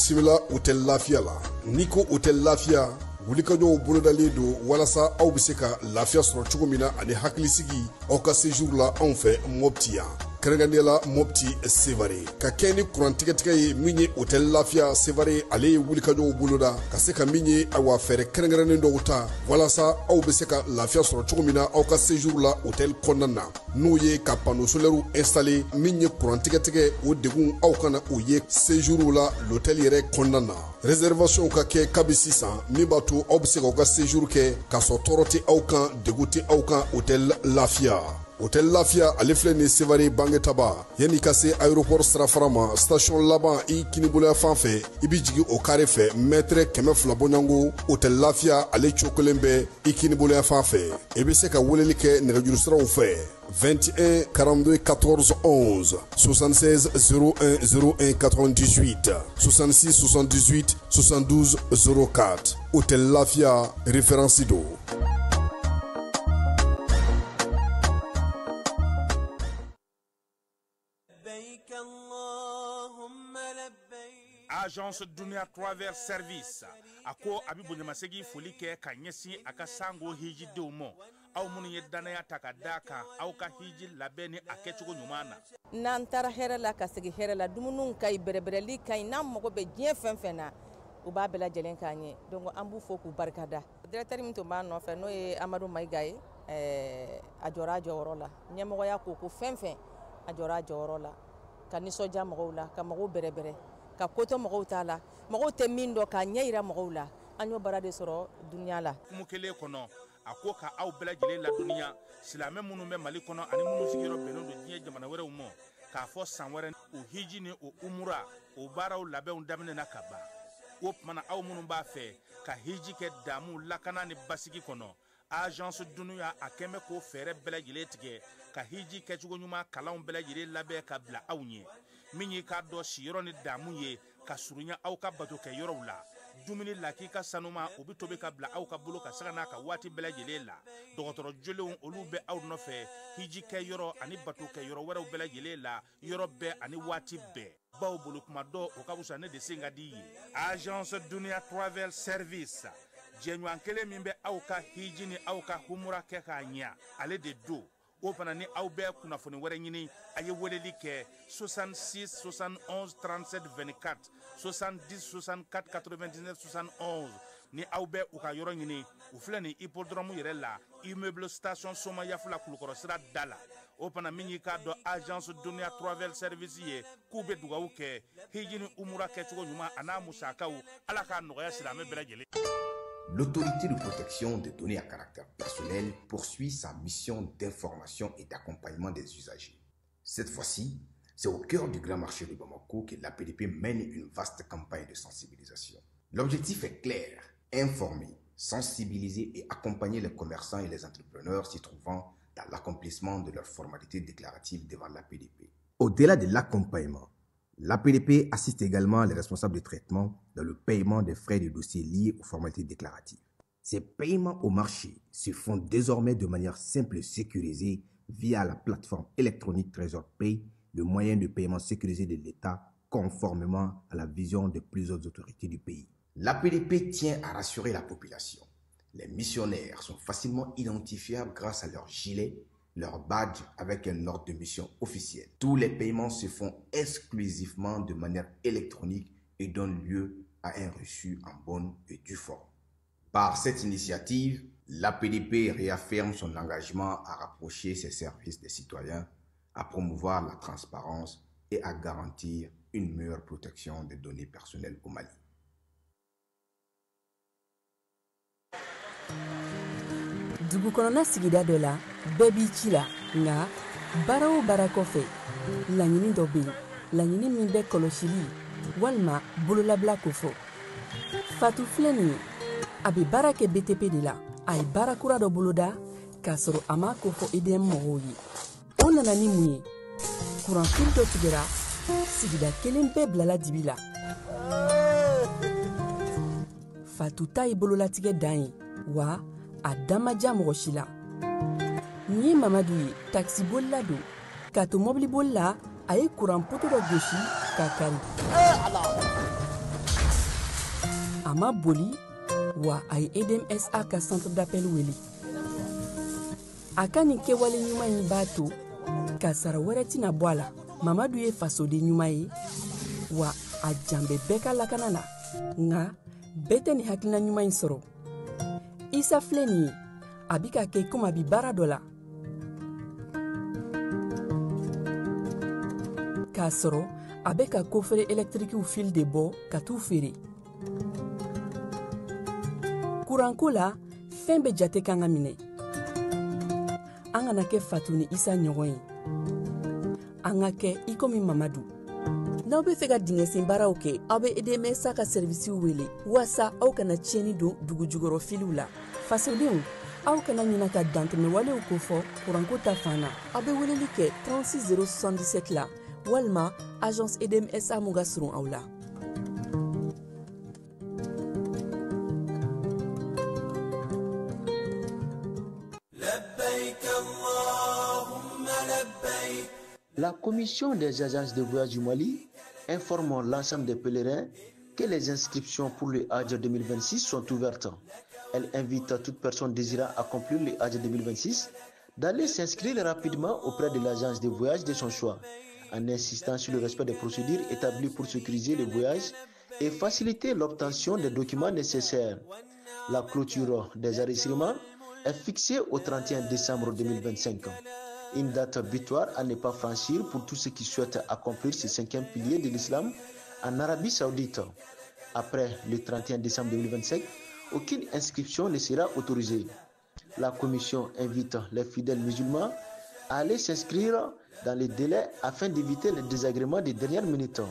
Bisimila Hôtel Lafiya la. N'i ko Hôtel Lafiya, wulikajɔw bolodalen don walasa aw bɛ se ka lafiya sɔrɔ cogo min na ani hakilisigi aw ka séjour la anw fɛ Mopti yan, kɛrɛnkɛrɛnnenya la Mopti Sevare. Ka kɛ ni kuran tigɛtigɛ ye min ye, Hôtel Lafiya Sevare ale ye wulikajɔw boloda ka se ka min ye, awa, fɛɛrɛ kɛrɛnkɛrɛnnen dɔw ta walasa aw bɛ se ka lafiya sɔrɔ cogo min na aw ka séjour la hôtel kɔnɔna na, n'o ye ka panneau solaire installé. Min ye kuran tigɛtigɛ, o degun aw kana o ye séjour la l'hôtel yɛrɛ kɔnɔna na. Réservation ka kɛ kabi sisan, min b'a to aw bɛ se k'aw ka séjour kɛ k'a sɔrɔ tɔɔrɔ tɛ aw kan, degun tɛ aw kan. Hôtel Lafiya, Hôtel Lafiya ale filɛ nin Sevare Bangetaba, yanni ka se aéroport sirafara ma, station laban i kiniboloya fan fɛ, i bɛ jigin o carré fɛ, mètre 200 bɔɲɔgɔnko, Hôtel Lafiya ale cokolen bɛ i kiniboloya fan fɛ. I bɛ se ka weleli kɛ nɛgɛjuru siraw fɛ: 21 42 14 11, 76 01 01 98, 66 78 72 04. Hôtel Lafia, référence do. لبيك اللهم لبيك. Agence Dunia Travel Service a ko a bɛ bonyamasegin foli kɛ ka ɲɛsin a ka sango hijidenw ma, aw minnu ye danaya ta ka d'a kan aw ka hiji labɛn ni a kɛcogo ɲuman na. N'an taara hɛrɛ la ka segin hɛrɛ la, dumuniw ka ɲi, bɛrɛbɛrɛli ka ɲi. N'an mago bɛ diɲɛ fɛn fɛn na, u b'a bɛɛ lajɛlen k'an ye. Donc an b'u fo k'u barikada. Directeur min tun b'a nɔfɛ, n'o ye Amadu Mayiga ye, a jɔra a jɔyɔrɔ la. Ɲɛmɔgɔya ko ko fɛn fɛn, a jɔra a jɔyɔrɔ la ka nisɔndiya mɔgɔw la, ka mɔgɔw bɛrɛbɛrɛ, ka kotɔ mɔgɔw t'a la, mɔgɔw tɛ min dɔn, k'a ɲɛ yira mɔgɔw la. An y'o baara de sɔrɔ dunuya la. Kumu kelen kɔnɔ, a ko ka aw bɛɛ lajɛlen ladɔnniya, silamɛ minnu bɛ Mali kɔnɔ ani minnu sigiyɔrɔ bɛnnen don diɲɛ jamana wɛrɛw ma, k'a fɔ san wɛrɛ o hiji ni o umura, o baaraw labɛnw daminɛna ka ban. O tuma, aw minnu b'a fɛ ka hiji kɛ damu, lakana ni basigi kɔnɔ, Agence Dunuya a kɛn bɛ k'o fɛɛrɛ bɛɛ lajɛlen tigɛ ka hiji kɛcogo ɲuman kalanw bɛɛ lajɛlen labɛn ka bila aw ɲɛ. Min y'i k'a dɔn siyɔrɔ ni damu ye ka surunya aw ka bato kɛ yɔrɔw la, dumuni lakika sanuma, o bɛ tobi ka bila aw ka bolo ka saga n'a ka waati bɛɛ lajɛlen la. Dɔgɔtɔrɔ jolenw, olu bɛ aw nɔfɛ hiji kɛ yɔrɔ ani bato kɛ yɔrɔ wɛrɛw bɛɛ lajɛlen la, yɔrɔ bɛɛ ani waati bɛɛ. Baw bolo kuma dɔ, o ka fisa ne de sen ka di ye. Agence Dunia Travel Service, jɛɲɔgɔn kelen min bɛ aw ka hiji ni aw ka humura kɛ k'a ɲɛ, ale de don. O fana ni aw bɛ kunnafoni wɛrɛ ɲini, a ye weleli kɛ 66 71 37 24, 70 64 99 71. Ni aw bɛ u ka yɔrɔ ɲini, u filɛ nin hippodrome yɛrɛ la, immeuble station Somayafula, Kulukɔrɔ sira da la. O fana, min y'i k'a dɔn Agence Dunia Travel Service ye, k'u bɛ dugawu kɛ hiji ni umura kɛcogo ɲuman a n'a musakaw, Ala k'a nɔgɔya silamɛ bɛɛ lajɛlen. L'autorité de protection des données à caractère personnel poursuit sa mission d'information et d'accompagnement des usagers. Cette fois-ci, c'est au cœur du grand marché de Bamako que l'APDP mène une vaste campagne de sensibilisation. L'objectif est clair, informer, sensibiliser et accompagner les commerçants et les entrepreneurs s'y trouvant dans l'accomplissement de leurs formalités déclaratives devant l'APDP. Au-delà de l'accompagnement, l'APDP assiste également les responsables de traitement dans le paiement des frais de dossier liés aux formalités déclaratives. Ces paiements au marché se font désormais de manière simple et sécurisée via la plateforme électronique Trésor Pay, le moyen de paiement sécurisé de l'État conformément à la vision de plusieurs autorités du pays. L'APDP tient à rassurer la population. Les missionnaires sont facilement identifiables grâce à leur gilet, leur badge avec un ordre de mission officiel. Tous les paiements se font exclusivement de manière électronique et donnent lieu à un reçu en bonne et due forme. Par cette initiative, l'APDP réaffirme son engagement à rapprocher ses services des citoyens, à promouvoir la transparence et à garantir une meilleure protection des données personnelles au Mali. Dugu kɔnɔna sigida dɔ la, bɛɛ b'i ci la. Nka baara o baara kɔfɛ, laɲini dɔ bɛ yen, laɲini min bɛ kɔlɔsili walima bololabila kofɔ. Fatu filɛ nin ye, a bɛ baara kɛ BTP de la. A ye baara kura dɔ boloda k'a sɔrɔ a m'a kofɔ EDM mɔgɔw ye. O nana ni mun ye? Kuranfili dɔ tigɛra, sigida kelen bɛɛ bilala dibi la. Fatu ta ye bololatigɛ dan ye wa, a da ma diya mɔgɔ si la. Nin ye Mamadu ye, takisibolila don. K'a to mɔbiliboli la, a ye kuran poto dɔ gosi k'a kari. A ma boli, wa a ye EDMSA ka centre d'appel wele. A ka nin kɛwale ɲuman in b'a to kasara wɛrɛ tɛna bɔ a la. Mamadu ye fasoden ɲuman ye, wa a jan bɛ bɛɛ ka lakana la. Nka bɛɛ tɛ nin hakilina ɲuman in sɔrɔ. Isa filɛ nin ye, a bi ka kɛ komi a bi baara dɔ la, k'a sɔrɔ a bɛ ka kofere ɛlɛtirikiw fil de bɔ ka t'u feere. Kuranko la, fɛn bɛɛ jate kan ka minɛ. An kana kɛ Fatu ni Isa ɲɔgɔn ye, an ka kɛ i komi Mamadu. N'aw bɛ fɛ ka dingɛsen baaraw kɛ, aw bɛ EDMSA ka sɛrivisiw wele waasa aw kana tiɲɛni don dugu jukɔrɔ filiw la. Fasodenw, aw kana ɲina ka dantɛmɛwalew kofɔ kuranko ta fan na. Aw bɛ weleli kɛ 36 077 la walima agence EDMSA mun ka surun aw la. La Commission des agences de voyage du Mali informe l'ensemble des pèlerins que les inscriptions pour le Hajj 2026 sont ouvertes. Elle invite toute personne désirant accomplir le Hajj 2026 d'aller s'inscrire rapidement auprès de l'agence de voyage de son choix, en insistant sur le respect des procédures établies pour sécuriser le voyage et faciliter l'obtention des documents nécessaires. La clôture des enregistrements est fixée au 31 décembre 2025. Une date butoir à ne pas franchir pour tous ceux qui souhaitent accomplir ce cinquième pilier de l'islam en Arabie Saoudite. Après le 31 décembre 2025, aucune inscription ne sera autorisée. La commission invite les fidèles musulmans à aller s'inscrire dans les délais afin d'éviter les désagréments des dernières minutes.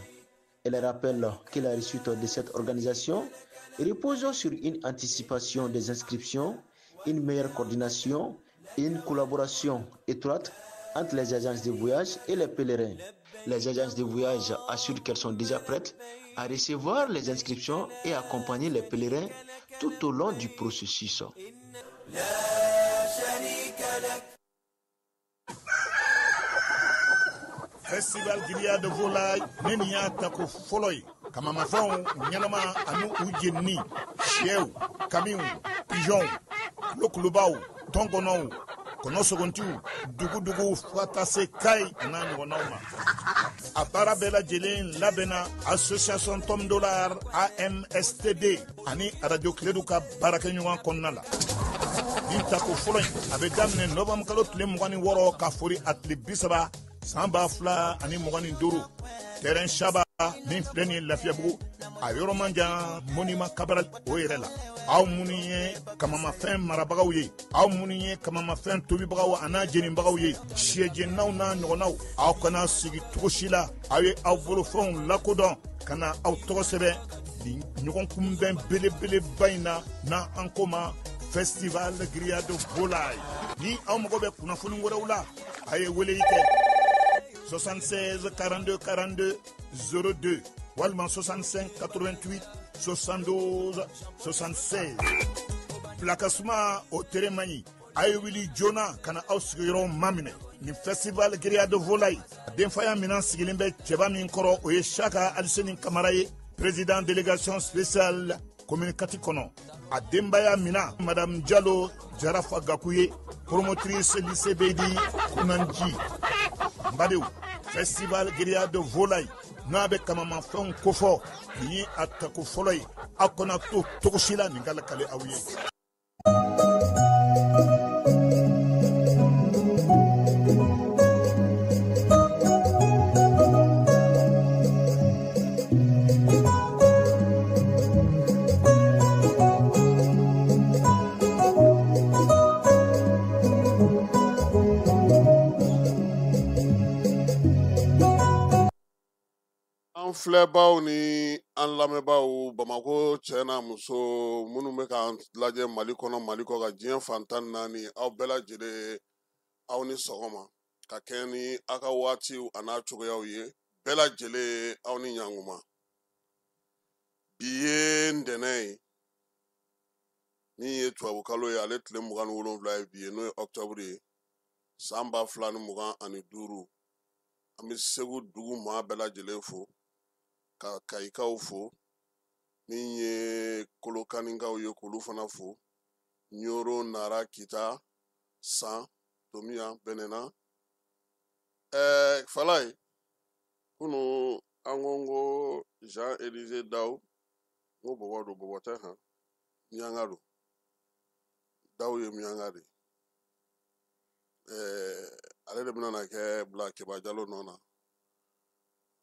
Elle rappelle que la réussite de cette organisation repose sur une anticipation des inscriptions, une meilleure coordination et une collaboration étroite entre les agences de voyage et les pèlerins. Les agences de voyage assurent qu'elles sont déjà prêtes à recevoir les inscriptions et accompagner les pèlerins tout au long du processus. Festival Grillade de Volaille ni nin y'a tako fɔlɔ ye, kamamafɛnw ɲɛnama ani u jenini, sɛw, kamiw, pigeonw, kulokulubaw, tɔnkɔnɔw, kɔnɔsogontiw, duguduguw, fo ka taa se Kayi a n'a ɲɔgɔnnaw ma. A baara bɛɛ lajɛlen labɛnna association Tom Dollar AMSTD ani radio Kiledu ka baarakɛɲɔgɔn kɔnɔna la. Nin tako fɔlɔ in, a bɛ daminɛ novembre kalo tile 26 ka fori a tile 30 san 2025, terrain Saba min filɛ nin ye Lafiyabugu, a yɔrɔ man jan monument Cabral o yɛrɛ la. Aw minnu ye kamamafɛn marabagaw ye, aw minnu ye kamamafɛn tobibagaw a n'a jenibagaw ye, sɛjeninaw n'a ɲɔgɔnnaw, aw kana sigi cogo si la. Aw ye aw bolofɛnw lakodɔn ka na aw tɔgɔ sɛbɛn nin ɲɔgɔn kunbɛn belebeleba in na, n'an an ko ma Festival Grillade Volaille. Ni aw mago bɛ kunnafoni wɛrɛw la, a ye weleli kɛ 76 42 42 02 walima 65 88 72 76. Pilakasuma o tere man ɲi, a ye wuli joona ka na aw sigiyɔrɔ maminɛ nin Festival Grillade Volaille. Denfaya minɛn sigilen bɛ cɛba min kɔrɔ, o ye Saka Aliseni Kamara ye, président délégation spéciale commune 4 kɔnɔ. A denbaya mina madame Jalo Jarafa Gaku ye, promotrice lycée Beydi Kunanji. N badenw, Festival Grillade Volaille n'a bɛ kamamafɛnw kofɔ, nin ye a tako fɔlɔ ye. Aw kana to cogo si la nin ka lakale aw ye. An filɛbaw ni an lamɛnbaaw, Bamakɔ cɛ n'a muso minnu bɛ k'an lajɛ Mali kɔnɔ, Mali kɔ ka diɲɛ fan 14, aw bɛɛ lajɛlen aw ni sɔgɔma, ka kɛɲɛ ni aw ka waatiw a n'a cogoyaw ye. Bɛɛ lajɛlen aw ni ɲankuma. Bi ye ntɛnɛn ye min ye tubabukalo ye, ale tile 27 ye bi ye, n'o ye octobre ye, san 2025. An bɛ Segu dugu maa bɛɛ lajɛlen fo, ka Kayikaw fo, Min ye Kolokaninkaw ye, k'olu fana fo. Ɲoro, Nara, Kita, San, Tomiya, Bɛnɛna. Falaye, kunu an ko n ko Jean Élisée Daw, n ko bɔbɔ don, bɔbɔ tɛ han, miyanka don. Daw ye miyanka de ye. Ale de bɛna na kɛ bila Keba Jalo nɔ na.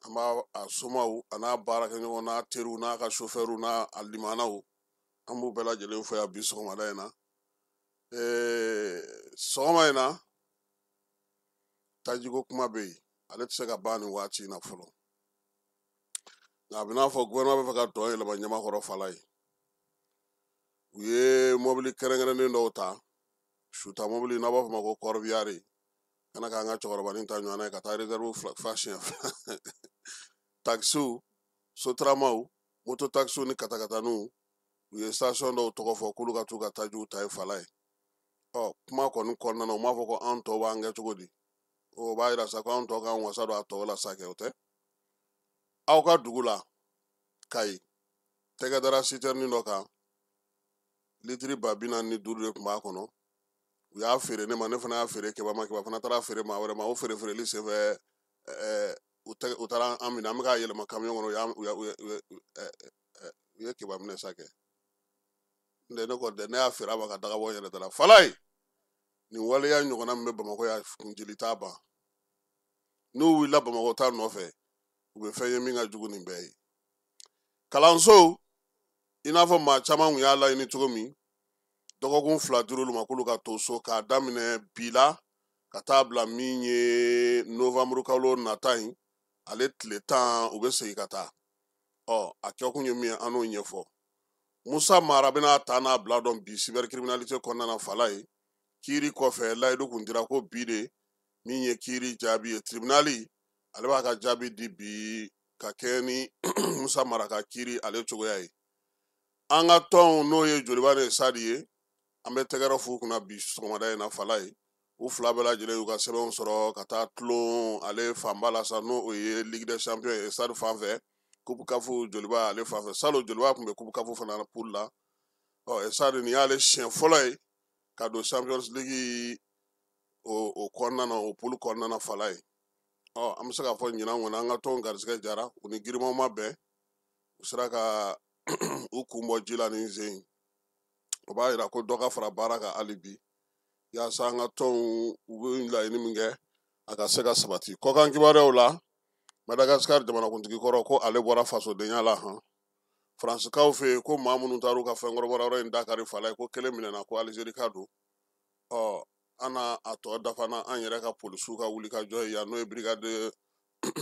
An b'a a somaw a n'a baarakɛɲɔgɔn n'a teriw n'a ka sofɛriw n'a a limanaw, an b'u bɛɛ lajɛlen fo yan bi sɔgɔmada in na. Sɔgɔma in na tajiko kuma bɛ yen, ale tɛ se ka ban nin waati in na fɔlɔ, nka a bɛ n'a fɔ gouvernement bɛ fɛ ka tɔn yɛlɛma ɲamakɔrɔ fala ye. U ye mɔbili kɛrɛnkɛrɛnnen dɔw ta, suta mɔbili n'a b'a fɔ ma ko corbillard, kana k'an ka cɛkɔrɔbanin ta ɲɔgɔn na ye ka taa réserve fa siɲɛ fila. Taxiw, sotaramaw, moto taxiw ni katakataniw, u ye station dɔw tɔgɔ fɔ k'olu ka t'u ka tajiw ta ye fala ye. Ɔ kuma kɔni kɔnɔna na, u m'a fɔ ko an tɔw b'an kɛ cogo di, o b'a yira sa ko an tɔ k'an wasa don a tɔw la sa kɛ, o tɛ. Aw ka dugu la Kayi, tɛgɛ dara citerne dɔ kan, litiri 450 de tun b'a kɔnɔ. U y'a feere ne ma, ne fana y'a feere Keba ma, Keba fana taara feere maa wɛrɛ ma. O feere feereli senfɛ, u taara an minɛ, an bɛ k'a yɛlɛma camion kɔnɔ, u ye Keba minɛ sa kɛ. N tɛ ne kɔni tɛ, ne y'a feere a ma ka daga bɔ n yɛrɛ da la. Falaye, nin waleya ɲɔgɔnna min bɛ Bamakɔ yan, kuncili t'a ban. N'u wulila Bamakɔ ta nɔfɛ, u bɛ fɛn ye min ka jugu nin bɛɛ ye. Kalanso, i n'a fɔ maa caman tun y'a laɲini cogo min, dɔgɔkun 2 dir'olu ma k'olu ka to so k'a daminɛ bi la ka taa bila min ye novembre kalo nata in ale tile 10, u bɛ segin ka taa. Ɔ a kɛkun ye min ye, an n'o ɲɛfɔ. Musa Mara bɛna ta n'a bila dɔn bi cybercriminalité kɔnɔna na fala ye. Kiiri kɔfɛ, layidu kun dira ko bi de min ye kiiri jaabi ye. Tribunali ale b'a ka jaabi di bi ka kɛ ni Musa Mara ka kiiri ale cogoya ye. An ka tɔnw, n'o ye Joliba ni Sadi ye, an bɛ tɛgɛrɛ f'u kunna bi sɔgɔmada in na fala ye. U fila bɛɛ lajɛlen y'u ka sɛbɛnw sɔrɔ ka taa tulon ale fanba la sa, n'o o ye Ligue des Champions ye Stade fan fɛ, Coupe CAF Joliba ale fan fɛ. Salon Joliba tun bɛ Coupe CAF fana poule la. Ɔ Stade nin y'ale siɲɛ fɔlɔ ye ka don Champions League o kɔnɔna na, o poule kɔnɔna na fala ye. Ɔ an bɛ se k'a fɔ ɲinan kɔni an ka tɔn garisɛgɛ jara, u ni girimanw ma bɛn, u sera ka u kun bɔ ji la nin sen in. O b'a yira ko dɔ ka fara baara kan hali bi, yaasa an ka tɔnw u bɛ laɲini min kɛ a ka se ka sabati. Kɔkan kibaruyaw la, Madagascar jamanakuntigi kɔrɔ ko ale bɔra fasodenya la han. Faransikaw fɛ yen ko maa minnu taar'u ka fɛnkɔrɔbɔra in dakari fala ye, ko kelen minɛna ko Alizeri ka don. Ɔ an n'a a tɔ dafa na an yɛrɛ ka polisiw ka wulikajɔ ye yan, n'o ye brigade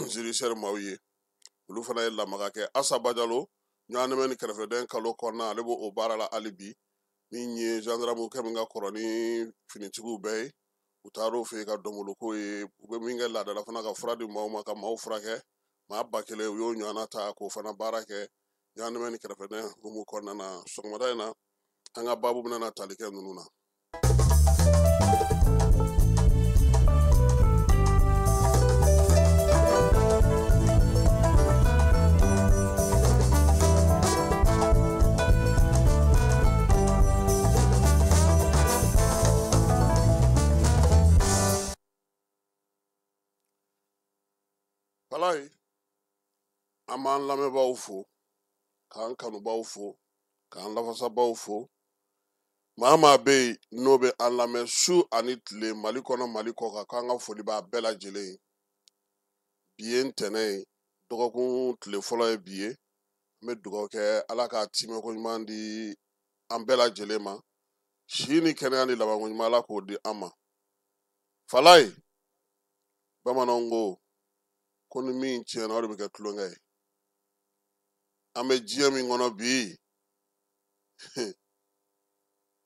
judiciaire maaw ye, olu fana ye lamaga kɛ. Asa Bajalo ɲɔgɔn ni kɛrɛfɛdɛn kalo kɔnɔna, ale b'o baara la hali bi. Min ye gendarme kɛ min ka kɔrɔ ni finitigiw bɛɛ ye, u taar'o fɛ yen ka dɔnboloko ye. U bɛ min kɛ laadala fana, ka fura di maaw ma ka maaw furakɛ, maa 1000 u y'o ɲɔgɔnna ta k'o fana baara kɛ ɲɔgɔn ni kɛrɛfɛdɛn hukumu kɔnɔna na. Sɔgɔmada in na an ka baabu bɛna na tali kɛ ninnu na. Falaye, an b'an lamɛnbaaw fo, k'an kanubaw fo, k'an lafasabaw fo. Maa maa bɛ yen n'o bɛ an lamɛn su ani tile, Mali kɔnɔ, Mali kɔ kan, k'an ka foli b'a bɛɛ lajɛlen ye. Bi ye ntɛnɛn ye, dɔgɔkun tile fɔlɔ ye bi ye. An bɛ dugawu kɛ Ala k'a timɛko ɲuman di an bɛɛ lajɛlen ma. Si ni kɛnɛya ni labanko ɲuman, Ala k'o di an ma. Falaye, bamananw ko ko ni min tiɲɛna o de bɛ kɛ tulonkɛ ye. An bɛ diɲɛ min kɔnɔ bi,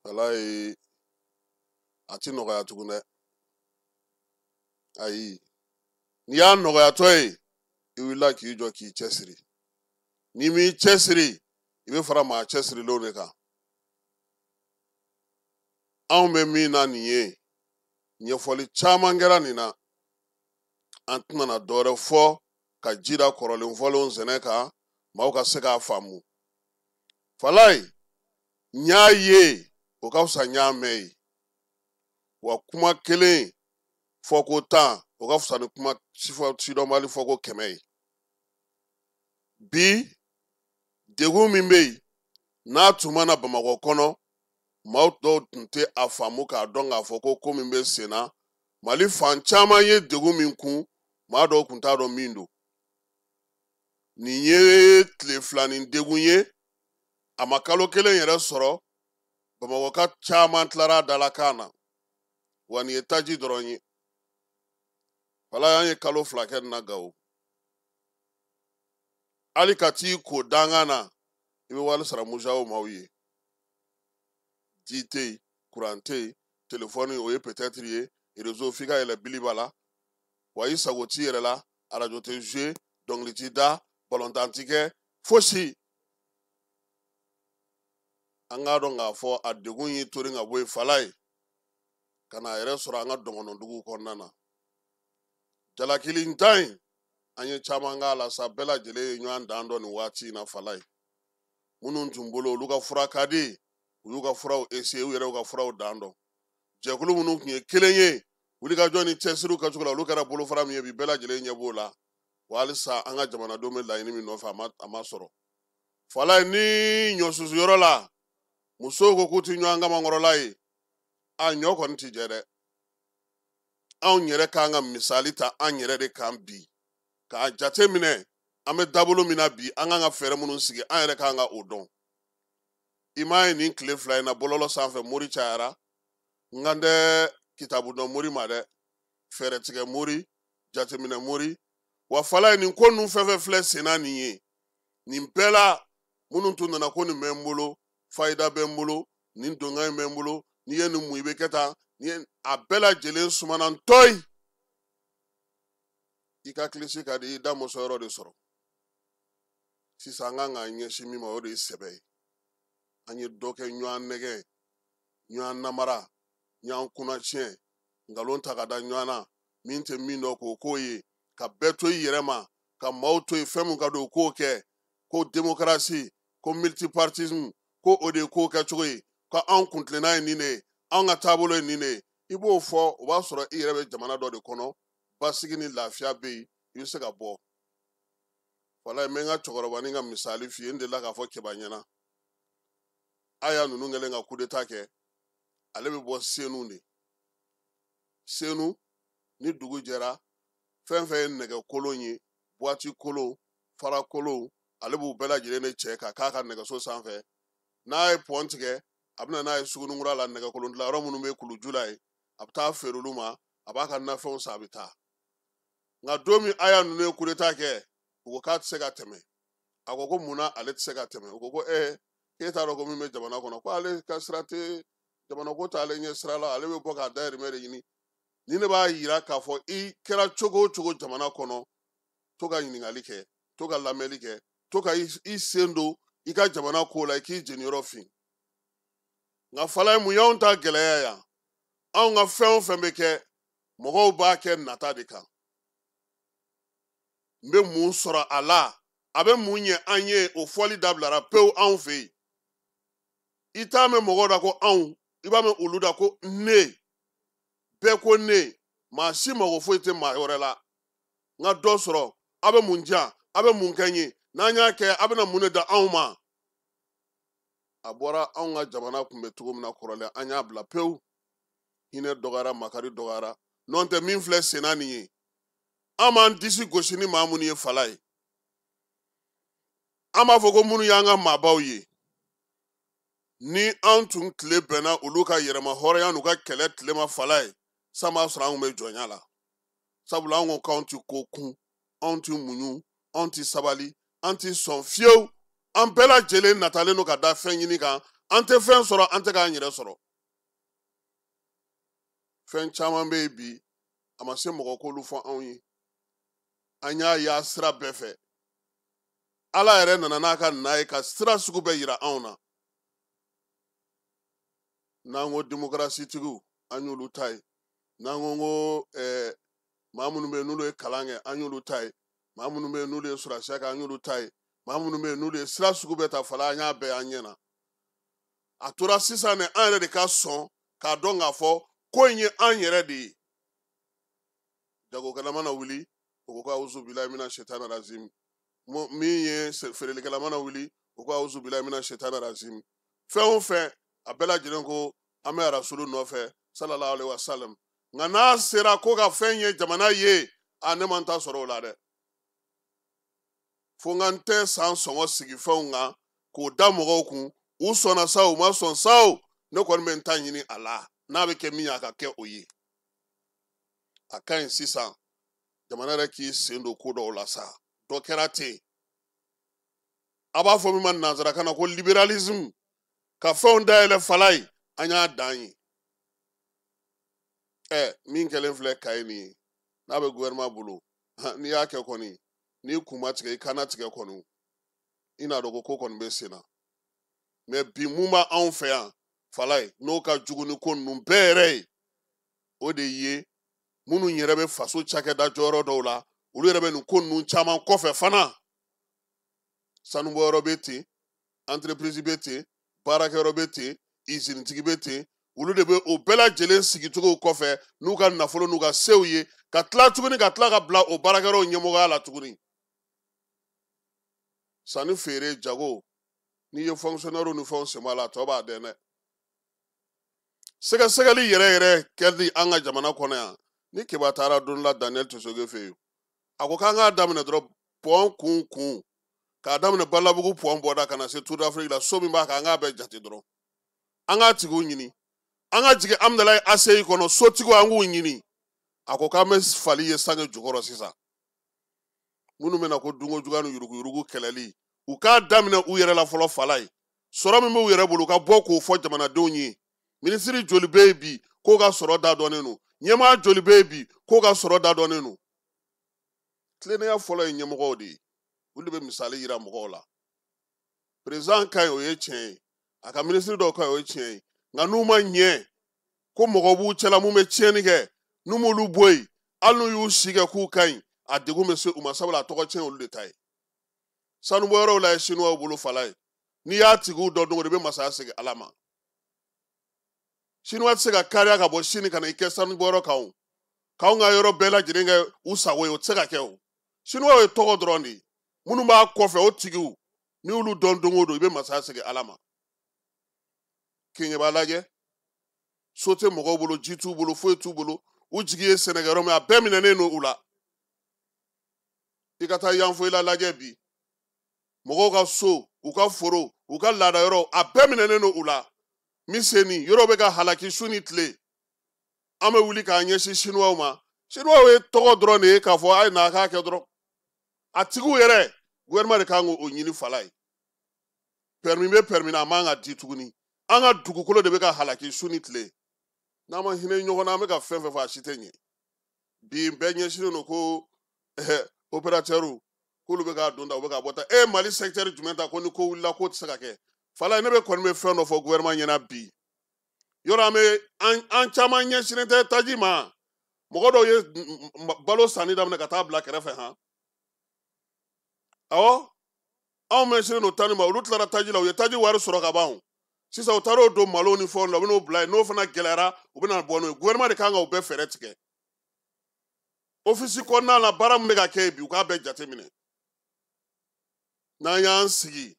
Falaye, a ti nɔgɔya tugun dɛ. Ayi, n'i y'a nɔgɔyatɔ ye, i wulila k'i jɔ k'i cɛsiri. N'i m'i cɛsiri, i bɛ fara maa cɛsirilenw de kan. Anw bɛ min na nin ye, ɲɛfɔli caman kɛra nin na. An tɛna na dɔwɛrɛ fɔ ka ji da kɔrɔlen fɔlenw sɛnɛ kan, maaw ka se k'a faamu. Falaye, n y'a ye o ka fisa n y'a mɛn ye. Wa kuma kelen fɔko 10 o ka fisa ni kuma sidɔnbali fɔko 100 ye. Bi degun min bɛ yen n'a tun ma na Bamakɔ kɔnɔ, maaw dɔw tun tɛ a faamu k'a dɔn k'a fɔ ko ko min bɛ sen na, Mali fan caman ye degun min kun, maa dɔw tun t'a dɔn min don. Nin ye tile filanin degun ye, a ma kalo kelen yɛrɛ sɔrɔ, Bamakɔka caman tilara a dalakan na. Wa nin ye taji dɔrɔn ye. Falaye, an ye kalo 2 kɛ nin na Gawo. Hali ka t'i ko dangan na, i bɛ wari sara Musaw maaw ye. Ji tɛ yen, kuran tɛ yen, telefɔni o ye peut-être ye, réseau f'i ka yɛlɛ biliba la. Wa i sago t'i yɛrɛ la, arajo tɛ jouer, dɔnkili t'i da, balontan tɛ kɛ, fosi. An k'a dɔn k'a fɔ a degun y'i tori ka bɔ yen Falaye, ka n'a yɛrɛ sɔrɔ an ka dɔngɔnɔduguw kɔnɔna na. Jalakilintan in, an ye caman k'a la sa, bɛɛ lajɛlen ye ɲɔgɔn dan dɔn nin waati in na Falaye. Minnu tun bolo olu ka fura ka di, u y'u ka furaw essayer, u yɛrɛ y'u ka furaw dan dɔn. Jɛkulu minnu tun ye kelen ye, wulikajɔ ni cɛsiriw kɛcogo la, olu kɛra bolofara min ye bi, bɛɛ lajɛlen ɲɛ b'o la. Wa halisa an ka jamanadenw bɛ laɲini min nɔfɛ, a ma sɔrɔ. Falaye, ni ɲɔ susu yɔrɔ la, musow ko k'u ti ɲɔgɔn kamankɔrɔla ye, a ɲɔ kɔni ti jɛ dɛ. Anw yɛrɛ k'an ka misali ta an yɛrɛ de kan bi, k'a jate minɛ an bɛ dabolo min na bi, an k'an ka fɛɛrɛ minnu sigi, an yɛrɛ k'an ka o dɔn. I m'a ye nin tile 2 in na bɔlɔlɔ sanfɛ mori cayara, n kan tɛ kitabu dɔn mori ma dɛ, fɛɛrɛtigɛ mori, jateminɛ mori. Wa Falaye, nin ko ninnu fɛn fɛn filɛ sen na nin ye, nin bɛɛ la minnu tun nana ko nin bɛ n bolo, fayida bɛ n bolo, nin donkan in bɛ n bolo, n'i ye nin mun i bɛ kɛ tan, n'i ye a bɛɛ lajɛlen sumana ntɔ ye. I ka kilisi ka di, i da mɔsɔn yɔrɔ de sɔrɔ. Sisan an kan k'an ɲɛsin min ma, o de ye sɛbɛ ye. An ye dɔ kɛ ɲɔgɔn nɛgɛ, ɲɔgɔn namara, ɲɔgɔn kunnatiɲɛ, nkalon ta ka da ɲɔgɔn na, min tɛ min dɔn k'o k'o ye, ka bɛɛ to i yɛrɛ ma, ka maaw to yen fɛn min ka don o k'o kɛ, ko démocratie, ko multipartisme, ko o de ye ko kɛcogo ye, ko anw kuntilenna ye nin de ye, anw ka taabolo ye nin de ye. I b'o fɔ, o b'a sɔrɔ i yɛrɛ bɛ jamana dɔ de kɔnɔ, basigi ni lafiya bɛ yen, i bɛ se ka bɔ. Walayi, n bɛ n ka cɛkɔrɔbanin ka misali f'i ye, n delila k'a fɔ Keba ɲɛna. Aya ninnu kɛlen ka coup d'état kɛ, ale bɛ bɔ Senu de. Senu, ni dugu jɛra, fɛn fɛn ye nɛgɛ kolon ye, boîte kolon, fara kolon, ale b'u bɛɛ lajɛlen de cɛ ka k'a ka nɛgɛso sanfɛ. N'a ye pɔn tigɛ, a bɛ na n'a ye sugunikura la, nɛgɛkolon dilanyɔrɔ minnu bɛ Kuluju la yen, a bɛ taa feere olu ma, a b'a ka nafɛnw san, a bɛ taa. Nka don min Aya ninnu ye coup d'état kɛ, u ko k'a tɛ se ka tɛmɛ. A ko ko munna ale tɛ se ka tɛmɛ? U ko ko k'e t'a dɔn ko min bɛ jamana kɔnɔ, ko ale ka sira tɛ jamana ko t'ale ɲɛ sira la, ale bɛ bɔ k'a dahirimɛ de ɲini. Ni ne b'a yira k'a fɔ i kɛra cogo o cogo jamana kɔnɔ, to ka ɲininkali kɛ, to ka lamɛnli kɛ, to ka i sen don i ka jamana ko la, i k'i jeniyɔrɔ fin. Nka Falaye, mun y'anw ta gɛlɛya yan? Anw ka fɛn o fɛn bɛ kɛ, mɔgɔw b'a kɛ nata de kan. N bɛ mun sɔrɔ a la, a bɛ mun ɲɛ an ye, o fɔli dabilara pewu anw fɛ yen. I t'a mɛn mɔgɔw da ko anw, i b'a mɛn olu da ko ne. Bɛɛ ko ne, maa si mago foyi tɛ maa wɛrɛ la. N ka dɔ sɔrɔ, a bɛ mun diyan, a bɛ mun kɛ n ye, n'an y'a kɛ, a bɛna mun de da anw ma? A bɔra anw ka jamana kun bɛ cogo min na kɔrɔlen, an y'a bila pewu. Hinɛ dɔgɔyara, makari dɔgɔyara. N'o tɛ min filɛ sen na nin ye, an b'an disi gosi ni maa minnu ye Falaye. An b'a fɔ ko minnu y'an ka maabaw ye, ni an tun tile bɛnna olu ka yɛrɛma hɔrɔnya n'u ka kɛlɛ tile ma Falaye, san b'a sɔrɔ an kun bɛ jɔnya la. Sabula an ko k'anw ti ko kun, anw ti muɲu, anw ti sabali, an ti sɔn fiyewu. An bɛɛ lajɛlen natalen don ka da fɛn ɲini kan, an tɛ fɛn sɔrɔ, an tɛ k'an yɛrɛ sɔrɔ. Fɛn caman bɛ yen bi, a ma se mɔgɔ k'olu fɔ anw ye. An y'a ye a sira bɛɛ fɛ. Ala yɛrɛ nana n'a ka na ye ka sira sugu bɛɛ yira anw na. N'an ko demokarasitigiw, an y'olu ta ye. N'an ko ko maa minnu bɛ yen n'olu ye kalan kɛ, an y'olu ta ye. Maa minnu bɛ yen n'olu ye sɔrɔdasiya kɛ, an y'olu ta ye. Maa minnu bɛ yen n'olu ye sira sugu bɛɛ ta fala, an y'a bɛɛ an ɲɛ na. A tora sisan de, an yɛrɛ de ka sɔn k'a dɔn k'a fɔ ko in ye an yɛrɛ de ye. Jagokɛla mana wuli, o ko ko awuzu bilayi mina shetana razim. Min ye feerelikɛla mana wuli, o ko awuzu bilayi mina shetana razim. Fɛn o fɛn, a bɛɛ lajɛlen ko an bɛ Rasulu nɔfɛ sallallahu alaihi wa sallam. Nka n'a sera ko ka fɛn ye jamana ye, a ne man ta sɔrɔ o la dɛ. Fo n ka n tɛ san sɔngɔ sigi fɛnw kan k'o da mɔgɔw kun, u sɔnna sa u ma sɔn sa o, ne kɔni bɛ n ta ɲini a la, n'a bɛ kɛ min ye a ka kɛ o ye. A ka ɲi sisan jamana yɛrɛ k'i sen don ko dɔw la sa, dɔ kɛra ten. A b'a fɔ min ma nanzarakan na ko libéralisme, ka fɛnw dayɛlɛ fala ye, an y'a dan ye. Min kɛlen filɛ Kayi nin ye, n'a bɛ gouvernement bolo, n'i y'a kɛ kɔni, n'i kun ma tigɛ, i kana tigɛ kɔni, i n'a dɔn ko ko kɔni bɛ sen na. Mais bi mun b'anw fɛ yan fala ye, n'o ka jugu ni ko ninnu bɛɛ yɛrɛ ye, o de ye minnu yɛrɛ bɛ faso cakɛda jɔyɔrɔ dɔw la, olu yɛrɛ bɛ nin ko ninnu caman kɔfɛ fana. Sanubɔyɔrɔ bɛ ten, entreprise bɛ ten, baarakɛyɔrɔ bɛ ten, izinitigi bɛ ten, olu de bɛ o bɛɛ lajɛlen sigicogo kɔfɛ n'u ka nafolo n'u ka sew ye, ka tila tuguni ka tila ka bila o baarakɛyɔrɔw ɲɛmɔgɔya la tuguni. Sanni feere jago, n'i ye fonctionnaire ni fɛnw sen bɔ a la, a tɔ b'a dɛn dɛ. Sɛgɛsɛgɛli yɛrɛ yɛrɛ kɛli an ka jamana kɔnɔ yan, ni Keba taara don la Daniel Tosoge fɛ yen, a ko k'an k'a daminɛ dɔrɔn pɔn kun kun, k'a daminɛ Balabugu pɔn bɔda ka na se Tour d'Afrique la, so min b'a kan an k'a bɛɛ jate dɔrɔn, an k'a tigiw ɲini, an ka jigin Amudalayi ACI kɔnɔ, sotigiw an k'u ɲini. A ko k'an bɛ fali ye sange jukɔrɔ sisan. Minnu bɛna ko dunko juguya ni yuruguyurugu kɛlɛli, u k'a daminɛ u yɛrɛ la fɔlɔ fala ye. Sɔrɔ min b'u yɛrɛ bolo, u ka bɔ k'o fɔ jamanadenw ye. Minisiri joli bɛ yen bi k'o ka sɔrɔ da dɔnnen don? Ɲɛmaa joli bɛ yen bi k'o ka sɔrɔ da dɔnnen don? Tilennenya fɔlɔ ye ɲɛmɔgɔw de ye, olu de bɛ misali yira mɔgɔw la. Président ka ɲi, o ye tiɲɛ ye, a ka minisiri dɔw ka ɲi, o ye tiɲɛ ye, nka n'u ma ɲɛ ko mɔgɔ b'u cɛla mun bɛ tiɲɛni kɛ, n'u m'olu bɔ yen, hali n'u y'u si kɛ k'u ka ɲi, a degun bɛ se u ma, sabula a tɔgɔ tiɲɛ olu de ta ye. Sanubɔyɔrɔw la ye sinuwaw bolo fala ye, n'i y'a tigiw dɔn don o don, i bɛ masaya segin Ala ma. Sinuwa tɛ se ka kariya ka bɔ sini ka na i kɛ sanubɔyɔrɔ kan o, k'anw ka yɔrɔ bɛɛ lajɛlen kɛ u sago ye, o tɛ se ka kɛ o. Sinuwaw ye tɔgɔ dɔrɔn de ye, minnu b'a kɔfɛ o tigiw, n'i y'olu dɔn don o don, i bɛ masaya segin Ala ma. Keɲɛba lajɛ, so tɛ mɔgɔw bolo, ji t'u bolo, foyi t'u bolo, u jigi ye sɛnɛkɛyɔrɔ min, a bɛɛ minɛnen don u la. I ka taa Yanfoyila lajɛ bi, mɔgɔw ka so, u ka foro, u ka laada yɔrɔ, a bɛɛ minɛnen don u la. Miseni yɔrɔ bɛ ka halaki su ni tile. An bɛ wuli k'an ɲɛsin sinuwaw ma. Sinuwaw ye tɔgɔ dɔrɔn de ye k'a fɔ a ye na a k'a kɛ dɔrɔn. A tigiw yɛrɛ, gouvernement de kan k'o ɲini fala ye. Permis bɛ permis na, a man ka di tuguni. An ka dugukolo de bɛ ka halaki su ni tile. N'an ma hinɛ ɲɔgɔn na, an bɛ ka fɛn fɛn fɔ, a si tɛ ɲɛ. Bi bɛɛ ɲɛsinnen don ko opérateur k'olu bɛ k'a don ta, u bɛ k'a bɔ ta. E Mali secteur jumɛn ta ko ni ko wulila k'o tɛ se ka kɛ? Fala, ne bɛ kɔni bɛ fɛn dɔ fɔ gouvernement ɲɛna bi. Yɔrɔ an bɛ an caman ɲɛsinnen tɛ taji ma. Mɔgɔ dɔw ye balo sanni daminɛ ka taa bila kɛrɛfɛ han. Awɔ, anw ɲɛsinnen don tani ma, olu tilara taji la, u ye taji wari sɔrɔ ka ban o. Sisan u taara o don malo ni fɛnw la, u bɛn'o bila yen, n'o fana gɛlɛyara, u bɛna bɔ n'o ye. Gouvernement de kan ka o bɛɛ fɛɛrɛ tigɛ. Office kɔnɔna la, baara min bɛ ka kɛ yen bi, u k'a bɛɛ jateminɛ. N'an y'an sigi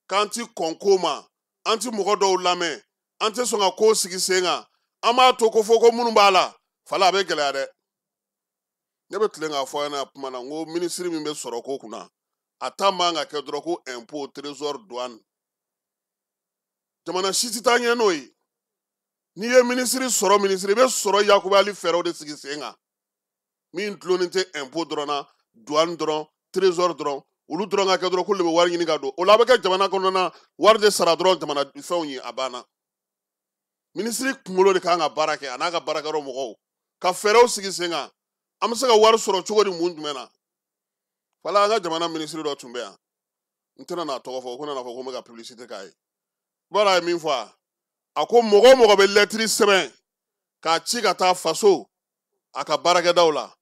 k'an ti kɔn ko ma, an ti mɔgɔ dɔw lamɛn, an tɛ sɔn ka ko sigi sen kan, an b'a to ko fɔ ko minnu b'a la, fala a bɛ gɛlɛya dɛ. Ne bɛ tilen k'a fɔ aw ɲɛna kuma na, n ko minisiri min bɛ sɔrɔ ko kunna, a ta man ka kɛ dɔrɔn ko impôt, trésor, douane. Jamana si tɛ taa ɲɛ n'o ye. N'i ye minisiri sɔrɔ, minisiri i bɛ sɔrɔ yakubali fɛɛrɛw de sigi sen kan, min dulonnen tɛ impôt dɔrɔn na, douane dɔrɔn, trésor dɔrɔn, olu dɔrɔn ka kɛ dɔrɔn k'olu de bɛ wari ɲini ka don. O la a bɛ kɛ jamana kɔnɔna na, wari de sara dɔrɔn jamana fɛnw ye, a banna. Minisiri kunkolo de kan ka baara kɛ, a n'a ka baarakɛyɔrɔ mɔgɔw ka fɛɛrɛw sigi sen kan. An bɛ se ka wari sɔrɔ cogo di, mun jumɛn na? Wala an ka jamana minisiri dɔ tun bɛ yan, n tɛna n'a tɔgɔ fɔ, ko nana fɔ ko n bɛ ka publicité k'a ye. Bɔra a ye min fɔ, a ko mɔgɔ o mɔgɔ bɛ lɛtiri sɛbɛn k'a ci ka taa faso a ka baarakɛdaw la,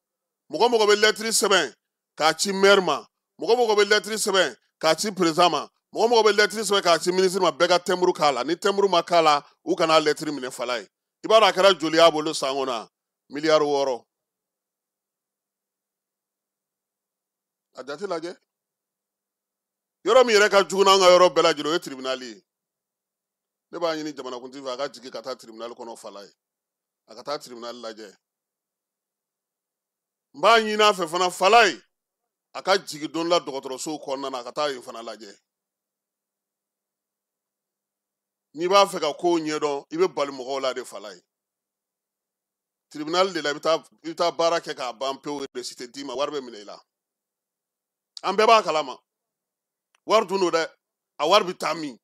mɔgɔ o mɔgɔ bɛ lɛtiri sɛbɛn k'a ci maire ma, mɔgɔ o mɔgɔ bɛ lɛtiri sɛbɛn k'a ci président ma. Mɔgɔ mɔgɔ bɛ lɛtiri sɛbɛn k'a ci minisiri ma, bɛɛ ka tɛnburu k'a la. Ni tɛnburu ma k'a la, u kana lɛtiri minɛ fala ye. I b'a dɔn a kɛra joli y'a bolo san kɔnɔ? 6 miliyari. A jate lajɛ. Yɔrɔ min yɛrɛ ka jugu n'an ka yɔrɔ bɛɛ lajɛlen, o ye tribunal ye. Ne b'a ɲini jamanakuntigi fɛ, a ka jigin ka taa tribunal kɔnɔ fala ye, a ka taa tribunal lajɛ. N b'a ɲini a fɛ fana fala ye, a ka jigin don la dɔgɔtɔrɔsow kɔnɔna na, a ka taa yen fana lajɛ. N'i b'a fɛ ka kow ɲɛdɔn, i bɛ bali mɔgɔw la de fala ye. Tribunal de la, i bɛ taa baara kɛ k'a ban pewu, reçu tɛ d'i ma, wari bɛ minɛ i la. An bɛɛ b'a kalama, wari dun don dɛ. A wari bɛ taa min?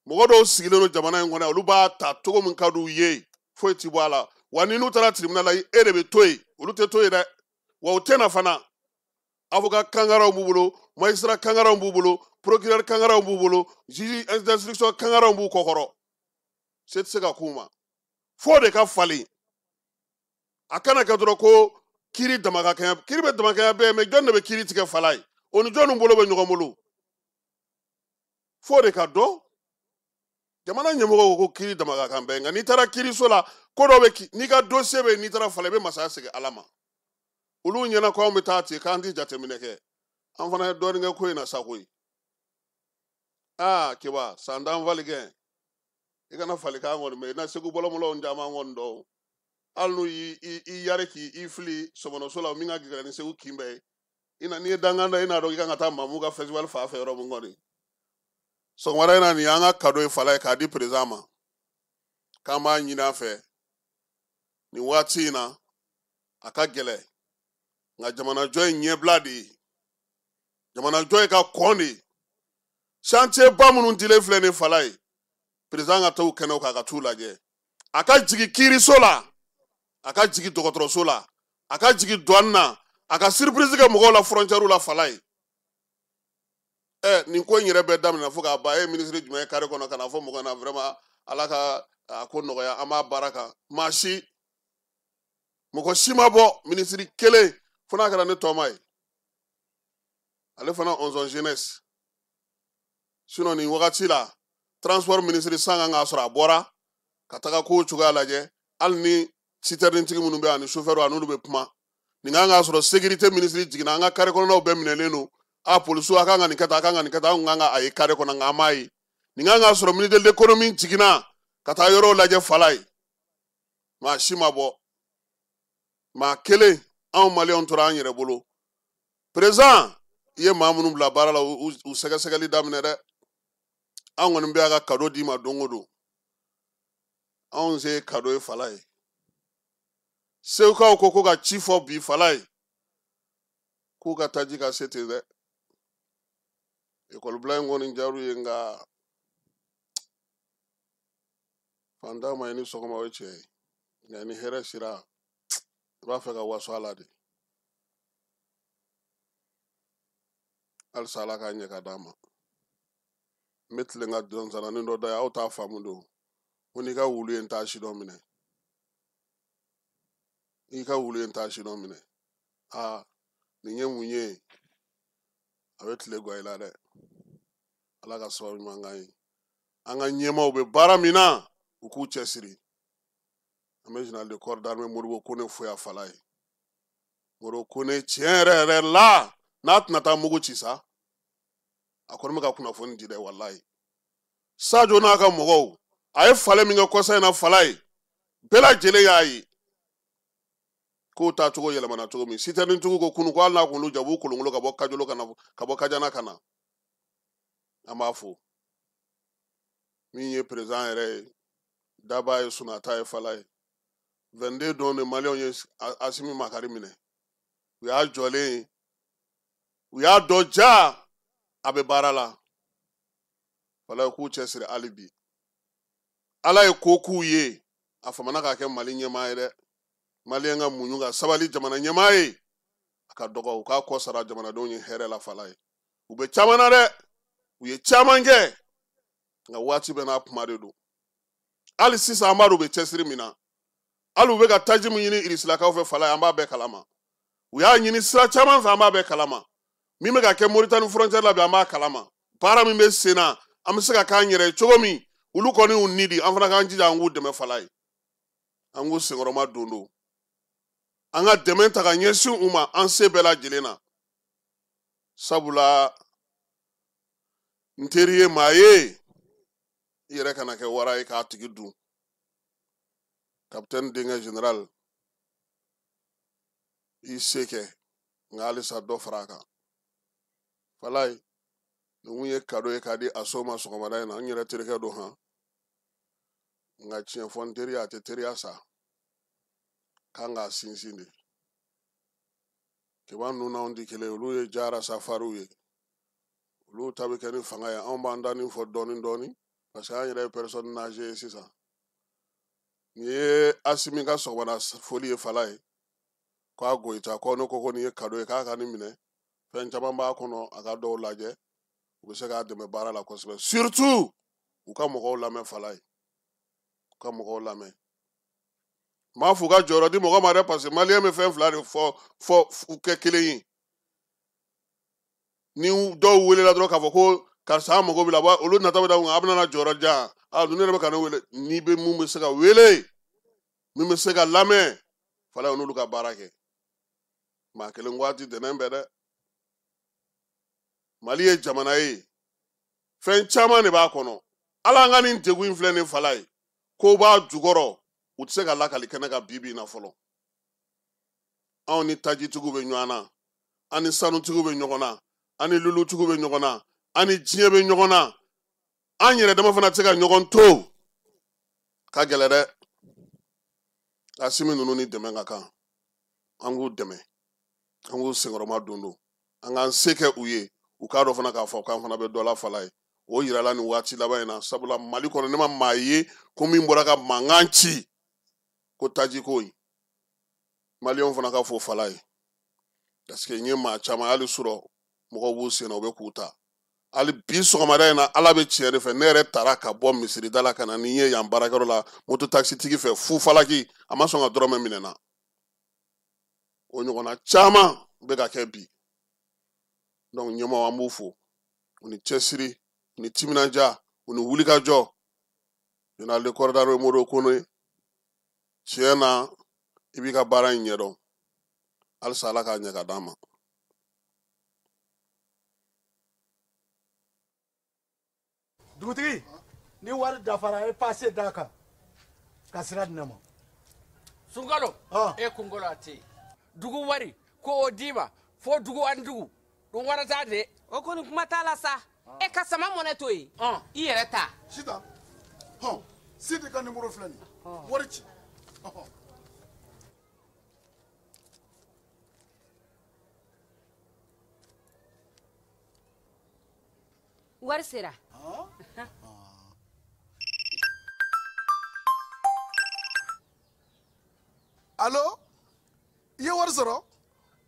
Mɔgɔ dɔw sigilen don jamana in kɔnɔ, olu b'a ta cogo min ka d'u ye, foyi ti bɔ a la. Wa ni n'u taara tribunal la, e de bɛ to yen, olu tɛ to yen dɛ. Wa u tɛ na fana. Avocat kangaraw b'u bolo, magistrat kangaraw b'u bolo, procureur kangaraw b'u bolo, juge d'instruction kangaraw b'u kɔkɔrɔ. Se tɛ se ka k'u ma f'o de ka falen. A kana kɛ dɔrɔn ko kiiri dama ka kɛɲɛ, kiiri bɛ damakɛɲɛ bɛɛ, mɛ jɔn de bɛ kiiri tigɛ fala ye? O ni jɔnni bolo bɛ ɲɔgɔn bolo? F'o de ka dɔn. Jamana ɲɛmɔgɔw ko kiiri dama ka kan bɛɛ, nka n'i taara kiiriso la, ko dɔ bɛ n'i ka dossier bɛ yen, n'i taara fala, i bɛ masaya segin Ala ma. Olu ɲɛna ko anw bɛ taa ten k'an tɛ jateminɛ kɛ. An fana ye dɔɔnin kɛ ko in na sa koyi. Aa Keba, san tan falikɛ, i kana fali k'an kɔni mɛ i na Segu bɔlɔmɔlɔw caman kɔni dɔn. Hali n'u y'i yari k'i fili sɔmɔnɔso la, min ka gɛlɛn ni Segu kin bɛɛ ye, i na n'i ye dankan da, i n'a dɔn i kan ka taa Mamu ka festival fan fɛ yɔrɔ min kɔni. Sɔgɔmada in na, nin y'an ka cadeau ye fala ye k'a di président ma, k'an b'a ɲini a fɛ nin waati in na. A ka gɛlɛn, nka jamanajɔ ye ɲɛbila de ye, jamanajɔ ye ka kɔn de ye. Chantier ba minnu dilen filɛ nin fala ye, président ka t'u kɛnɛw kan, a ka t'u lajɛ. A ka jigin kiiriso la, a ka jigin dɔgɔtɔrɔso la, a ka jigin douane na, a ka surprise kɛ mɔgɔw la frontière la fala ye. Ɛ, nin ko in yɛrɛ bɛɛ daminɛ fo k'a ban, e ye minisiri jumɛn ye carré kɔnɔ ka na fɔ mɔgɔ na vraiment Ala ka a ko nɔgɔya, an b'a baara kan? Maa si, mɔgɔ si ma bɔ, minisiri kelen, fo n'a kɛra ne tɔma ye, ale fana onzon jeunesse. Sinon nin wagati la, transport minisiri san kan k'a sɔrɔ a bɔra ka taga kow cogoya lajɛ, hali ni citerne tigi minnu bɛ ani chauffeur a n'olu bɛ kuma. Nin kan k'a sɔrɔ sécurité minisiri jiginna, an ka carré kɔnɔnaw bɛɛ minɛlen don. A polisiw, a kan ka nin kɛ tan, a kan ka nin kɛ tan, an kun kan ka a ye carré kɔnɔ, nka an m'a ye. Nin kan k'a sɔrɔ ministre de l'économie jiginna ka taa yɔrɔw lajɛ fala ye. Maa si ma bɔ, maa kelen. Anw maliyɛnw tora an yɛrɛ bolo. Président, i ye maa minnu bila baara la, u sɛgɛsɛgɛli daminɛ dɛ. An kɔni bɛ a ka cadeau d'i ma don o don. Anw se cadeau ye fala ye. Segukaw ko ka ci fɔ bi fala ye, k'u ka taji ka se ten dɛ. Ekɔlibila in kɔni diyar'u ye, nka fantan ma ye ni sɔgɔma, o ye tiɲɛ ye. Nka ni hɛrɛ sera, i b'a fɛ ka waso a la de. Halisa Ala k'a ɲɛ ka d'an ma. N bɛ tilen ka dɔnsananin dɔ da ye, aw t'a faamu don ko n'i ka wulu ye n t'a si dɔn minɛ, n'i ka wulu ye n t'a si dɔn minɛ. Aa, nin ye mun ye? A bɛ tile gɔ i la dɛ. Ala ka sababu ɲuman k'an ye. An ka ɲɛmaaw bɛ baara min na, u k'u cɛsiri. An bɛ général de corps d'armée Modibo Kone fo yan fala ye. Modibo Kone, tiɲɛ yɛrɛ yɛrɛ la, n'a tɛna taa mugu ci sa, a kɔni bɛ ka kunnafoni di dɛ. Walayi, Sadio n'a ka mɔgɔw, a ye falen min kɛ kɔsa in na fala ye, bɛɛ lajɛlen y'a ye k'o taa cogo yɛlɛmana cogo min. Citerne tigiw ko kunu ko hali n'a kun jɔ, b'u kolonkolon ka bɔ Kajolo ka na, ka bɔ Kajana ka na. An b'a fo. Min ye président yɛrɛ ye, daba ye sunata ye fala ye. 22 don de maliyɛnw ye Asimi makari minɛ. U y'a jɔlen ye, u y'a dɔn ja a bɛ baara la fala ye. K'u cɛsiri hali bi. Ala ye ko k'u ye, a famana k'a kɛ Mali ɲɛmaa ye dɛ. Maliyɛn ka muɲu ka sabali. Jamana ɲɛmaa ye, a ka dɔgɔ u k'a kɔ sara jamanadenw ye hɛrɛ la fala ye. U bɛ caman na dɛ, u ye caman kɛ, nka waati bɛɛ n'a kuma de don. Hali sisan an b'a dɔn u bɛ cɛsiri min na, hali u bɛ ka taji min ɲini irisilakaw fɛ fala ye, an b'a bɛɛ kalama. U y'a ɲini sira caman fɛ, an b'a bɛɛ kalama. Min bɛ ka kɛ Moritani frontière la bi, an b'a kalama. Baara min bɛ sen na, an bɛ se ka k'an yɛrɛ ye cogo min, olu kɔni y'u ni di, an fana k'an jija an k'u dɛmɛ fala ye. An k'u senkɔrɔma don don. An ka dɛmɛ ta ka ɲɛsin u ma an se bɛɛ lajɛlen na. Sabula n teri ye maa ye, i yɛrɛ kana kɛ wara ye k'a tigi dun. Capitaine denkɛ général, i se kɛ, nka halisa dɔ fara a kan. Falaye, nin kun ye cadeau ye k'a di Aso ma sɔgɔmada in na, n yɛrɛ terikɛ don han. Nka tiɲɛ fɔ n teri a tɛ teriya sa. K'an k'a sinsin de. Keba ninnu n'anw tɛ kelen ye, olu ye jara safariw ye. Olu ta bɛ kɛ ni fanga ye, anw b'an da nin fɔ dɔɔni dɔɔni, parce que an yɛrɛ ye personne âgée ye sisan. Nin ye Asimi ka sɔgɔmada foli ye Falaye. K'a Goyita, ko ne ko ko nin ye cadeau ye, k'a ka nin minɛ. Fɛn caman b'a kɔnɔ, a ka dɔw lajɛ, u bɛ se k'a dɛmɛ baara la kosɛbɛ. Surtout, u ka mɔgɔw lamɛn Falaye. U ka mɔgɔw lamɛn. N m'a f'u ka jɔyɔrɔ di mɔgɔ ma dɛ, parce que maliyɛn bɛ fɛn fila de fɔ fɔ kɛ kelen ye. Ni dɔw welela dɔrɔn k'a fɔ ko karisa an mago b'i la, olu nata bɛ da kun, a bɛna na jɔyɔrɔ di yan. A ninnu yɛrɛ bɛ ka ne wele. N'i bɛ mun bɛ se ka wele, min bɛ se ka lamɛn, Falaye n'olu ka baara kɛ. Maa kelen ko a ti dɛnɛn bɛɛ dɛ. Mali ye jamana ye, fɛn caman de b'a kɔnɔ. Ala an ka nin degun in filɛ nin Falaye, ko b'a jukɔrɔ, u tɛ se ka lakali kɛnɛ kan bi bi in na fɔlɔ. Anw ni tajitigiw bɛ ɲɔgɔn na, an ni sanutigiw bɛ ɲɔgɔn na, an ni lulutigiw bɛ ɲɔgɔn na, an ni diɲɛ bɛ ɲɔgɔn na. An yɛrɛ dama fana tɛ se ka ɲɔgɔn to. Ka gɛlɛn dɛ. Asimi ninnu ni dɛmɛ ka kan. An k'u dɛmɛ. An k'u senkɔrɔma don don. An k'an se kɛ u ye. U k'a dɔn fana k'a fɔ k'an fana bɛ dɔ la Falaye. O yirala nin waati laban in na. Sabula Mali kɔnɔ ne ma maa ye ko min bɔra ka mankan ci ko tajiko in. Maliyɛnw fana ka fo Falaye. Parce que n ye maa caman hali surɔ mɔgɔw b'u sen na u bɛ k'u ta. Hali bi sɔgɔmada in na Ala bɛ tiɲɛ de fɛ, ne yɛrɛ taara ka bɔ misirida la ka na ni n ye yan baarakɛyɔrɔ la moto taxi tigi fɛ fu falaki, a ma sɔn ka dɔrɔmɛ minɛ n na. O ɲɔgɔnna caman bɛ ka kɛ bi. Donc ɲɛmaaw an b'u fo, u ni cɛsiri, u ni timinandiya, u ni wulikajɔ. Général de corps d'armée Modibo Kone, tiɲɛ na i b'i ka baara in ɲɛdɔn. Halisa Ala k'a ɲɛ ka d'an ma. Dugutigi, ni wari dafara e passe d'a kan ka sira di ne ma. Sunkalo, e kunkolo a tɛ yen. Dugu wari ko o d'i ma fo dugu ani dugu dun wara t'a de. O kɔni kuma t'a la sa. E ka sama mɔnɛ to yen. I yɛrɛ ta. Sitan, hɔn, Sidi ka nimoro filɛ nin ye. Wari ci. Wari sera. Allo? I ye wari sɔrɔ?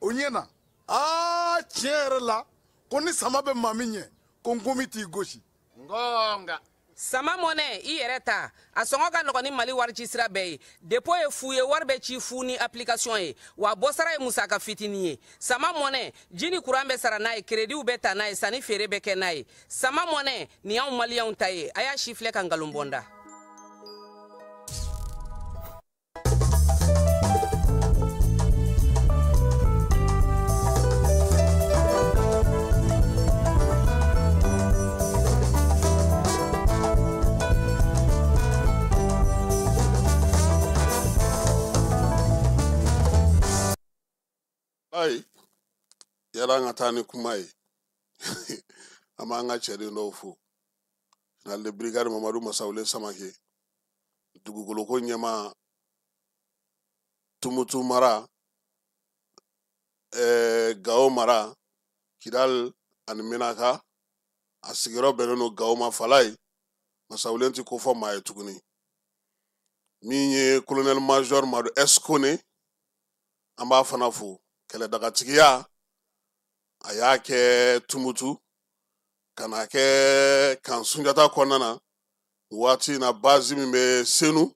O ɲɛna. Aa, tiɲɛ yɛrɛ la, ko ni sama bɛ maa min ɲɛ, ko nkomi t'i gosi. Ngonga. Sama mɔnɛ, i yɛrɛ ta. A sɔngɔ ka nɔgɔn ni Mali wari ci sira bɛɛ ye. Dépôt ye fu ye, wari bɛ ci fu ni application ye. Wa bɔsara ye musaka fitinin ye. Sama mɔnɛ, ji ni courant bɛ sara n'a ye, crédit bɛ ta n'a ye, sanni feere bɛ kɛ n'a ye. Sama mɔnɛ, nin y'anw maliyɛnw ta ye. A y'a si filɛ ka nkalon bɔ n da. Ayi, yala an ka taa ni kuma ye. An b'an ka cɛden dɔw fo. Général de brigade Mamadu Masawule Samake, dugukoloko ɲɛmaa Tumutu mara, Gao mara, Kidal ani Menaka, a sigiyɔrɔ bɛnnen don Gao ma Falaye. Masawule ti ko fɔ maa ye tuguni. Min ye colonel major Madu S Kone, an b'a fana fo. Kɛlɛdagatigiya a y'a kɛ Tumutu ka na kɛ kan Sunjata kɔnɔna na. Waati in na base min bɛ Senu,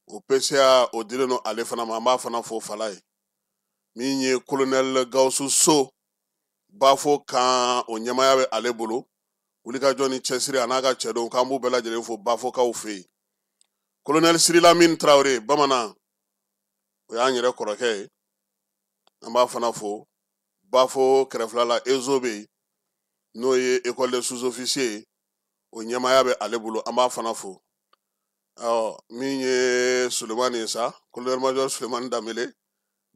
o PCA o dilen don ale fana ma, an b'a fana fo Falaye. Min ye colonel Gawusu So Bafo kan, o ɲɛmaaya bɛ ale bolo. Wulikajɔ ni cɛsiri a n'a ka cɛdenw, k'an b'u bɛɛ lajɛlen fo Bafokaw fɛ yen. Colonel Sirilamine Traoré bamanan, o y'an yɛrɛ kɔrɔkɛ ye, an b'a fana fo. Bafo kɛrɛfɛla la, Ezo bɛ yen, n'o ye école des sous-officiers ye, o ɲɛmaaya bɛ ale bolo, an b'a fana fo. Ɔ min ye Sulemani ye sa, colonel major Sulemani Danbele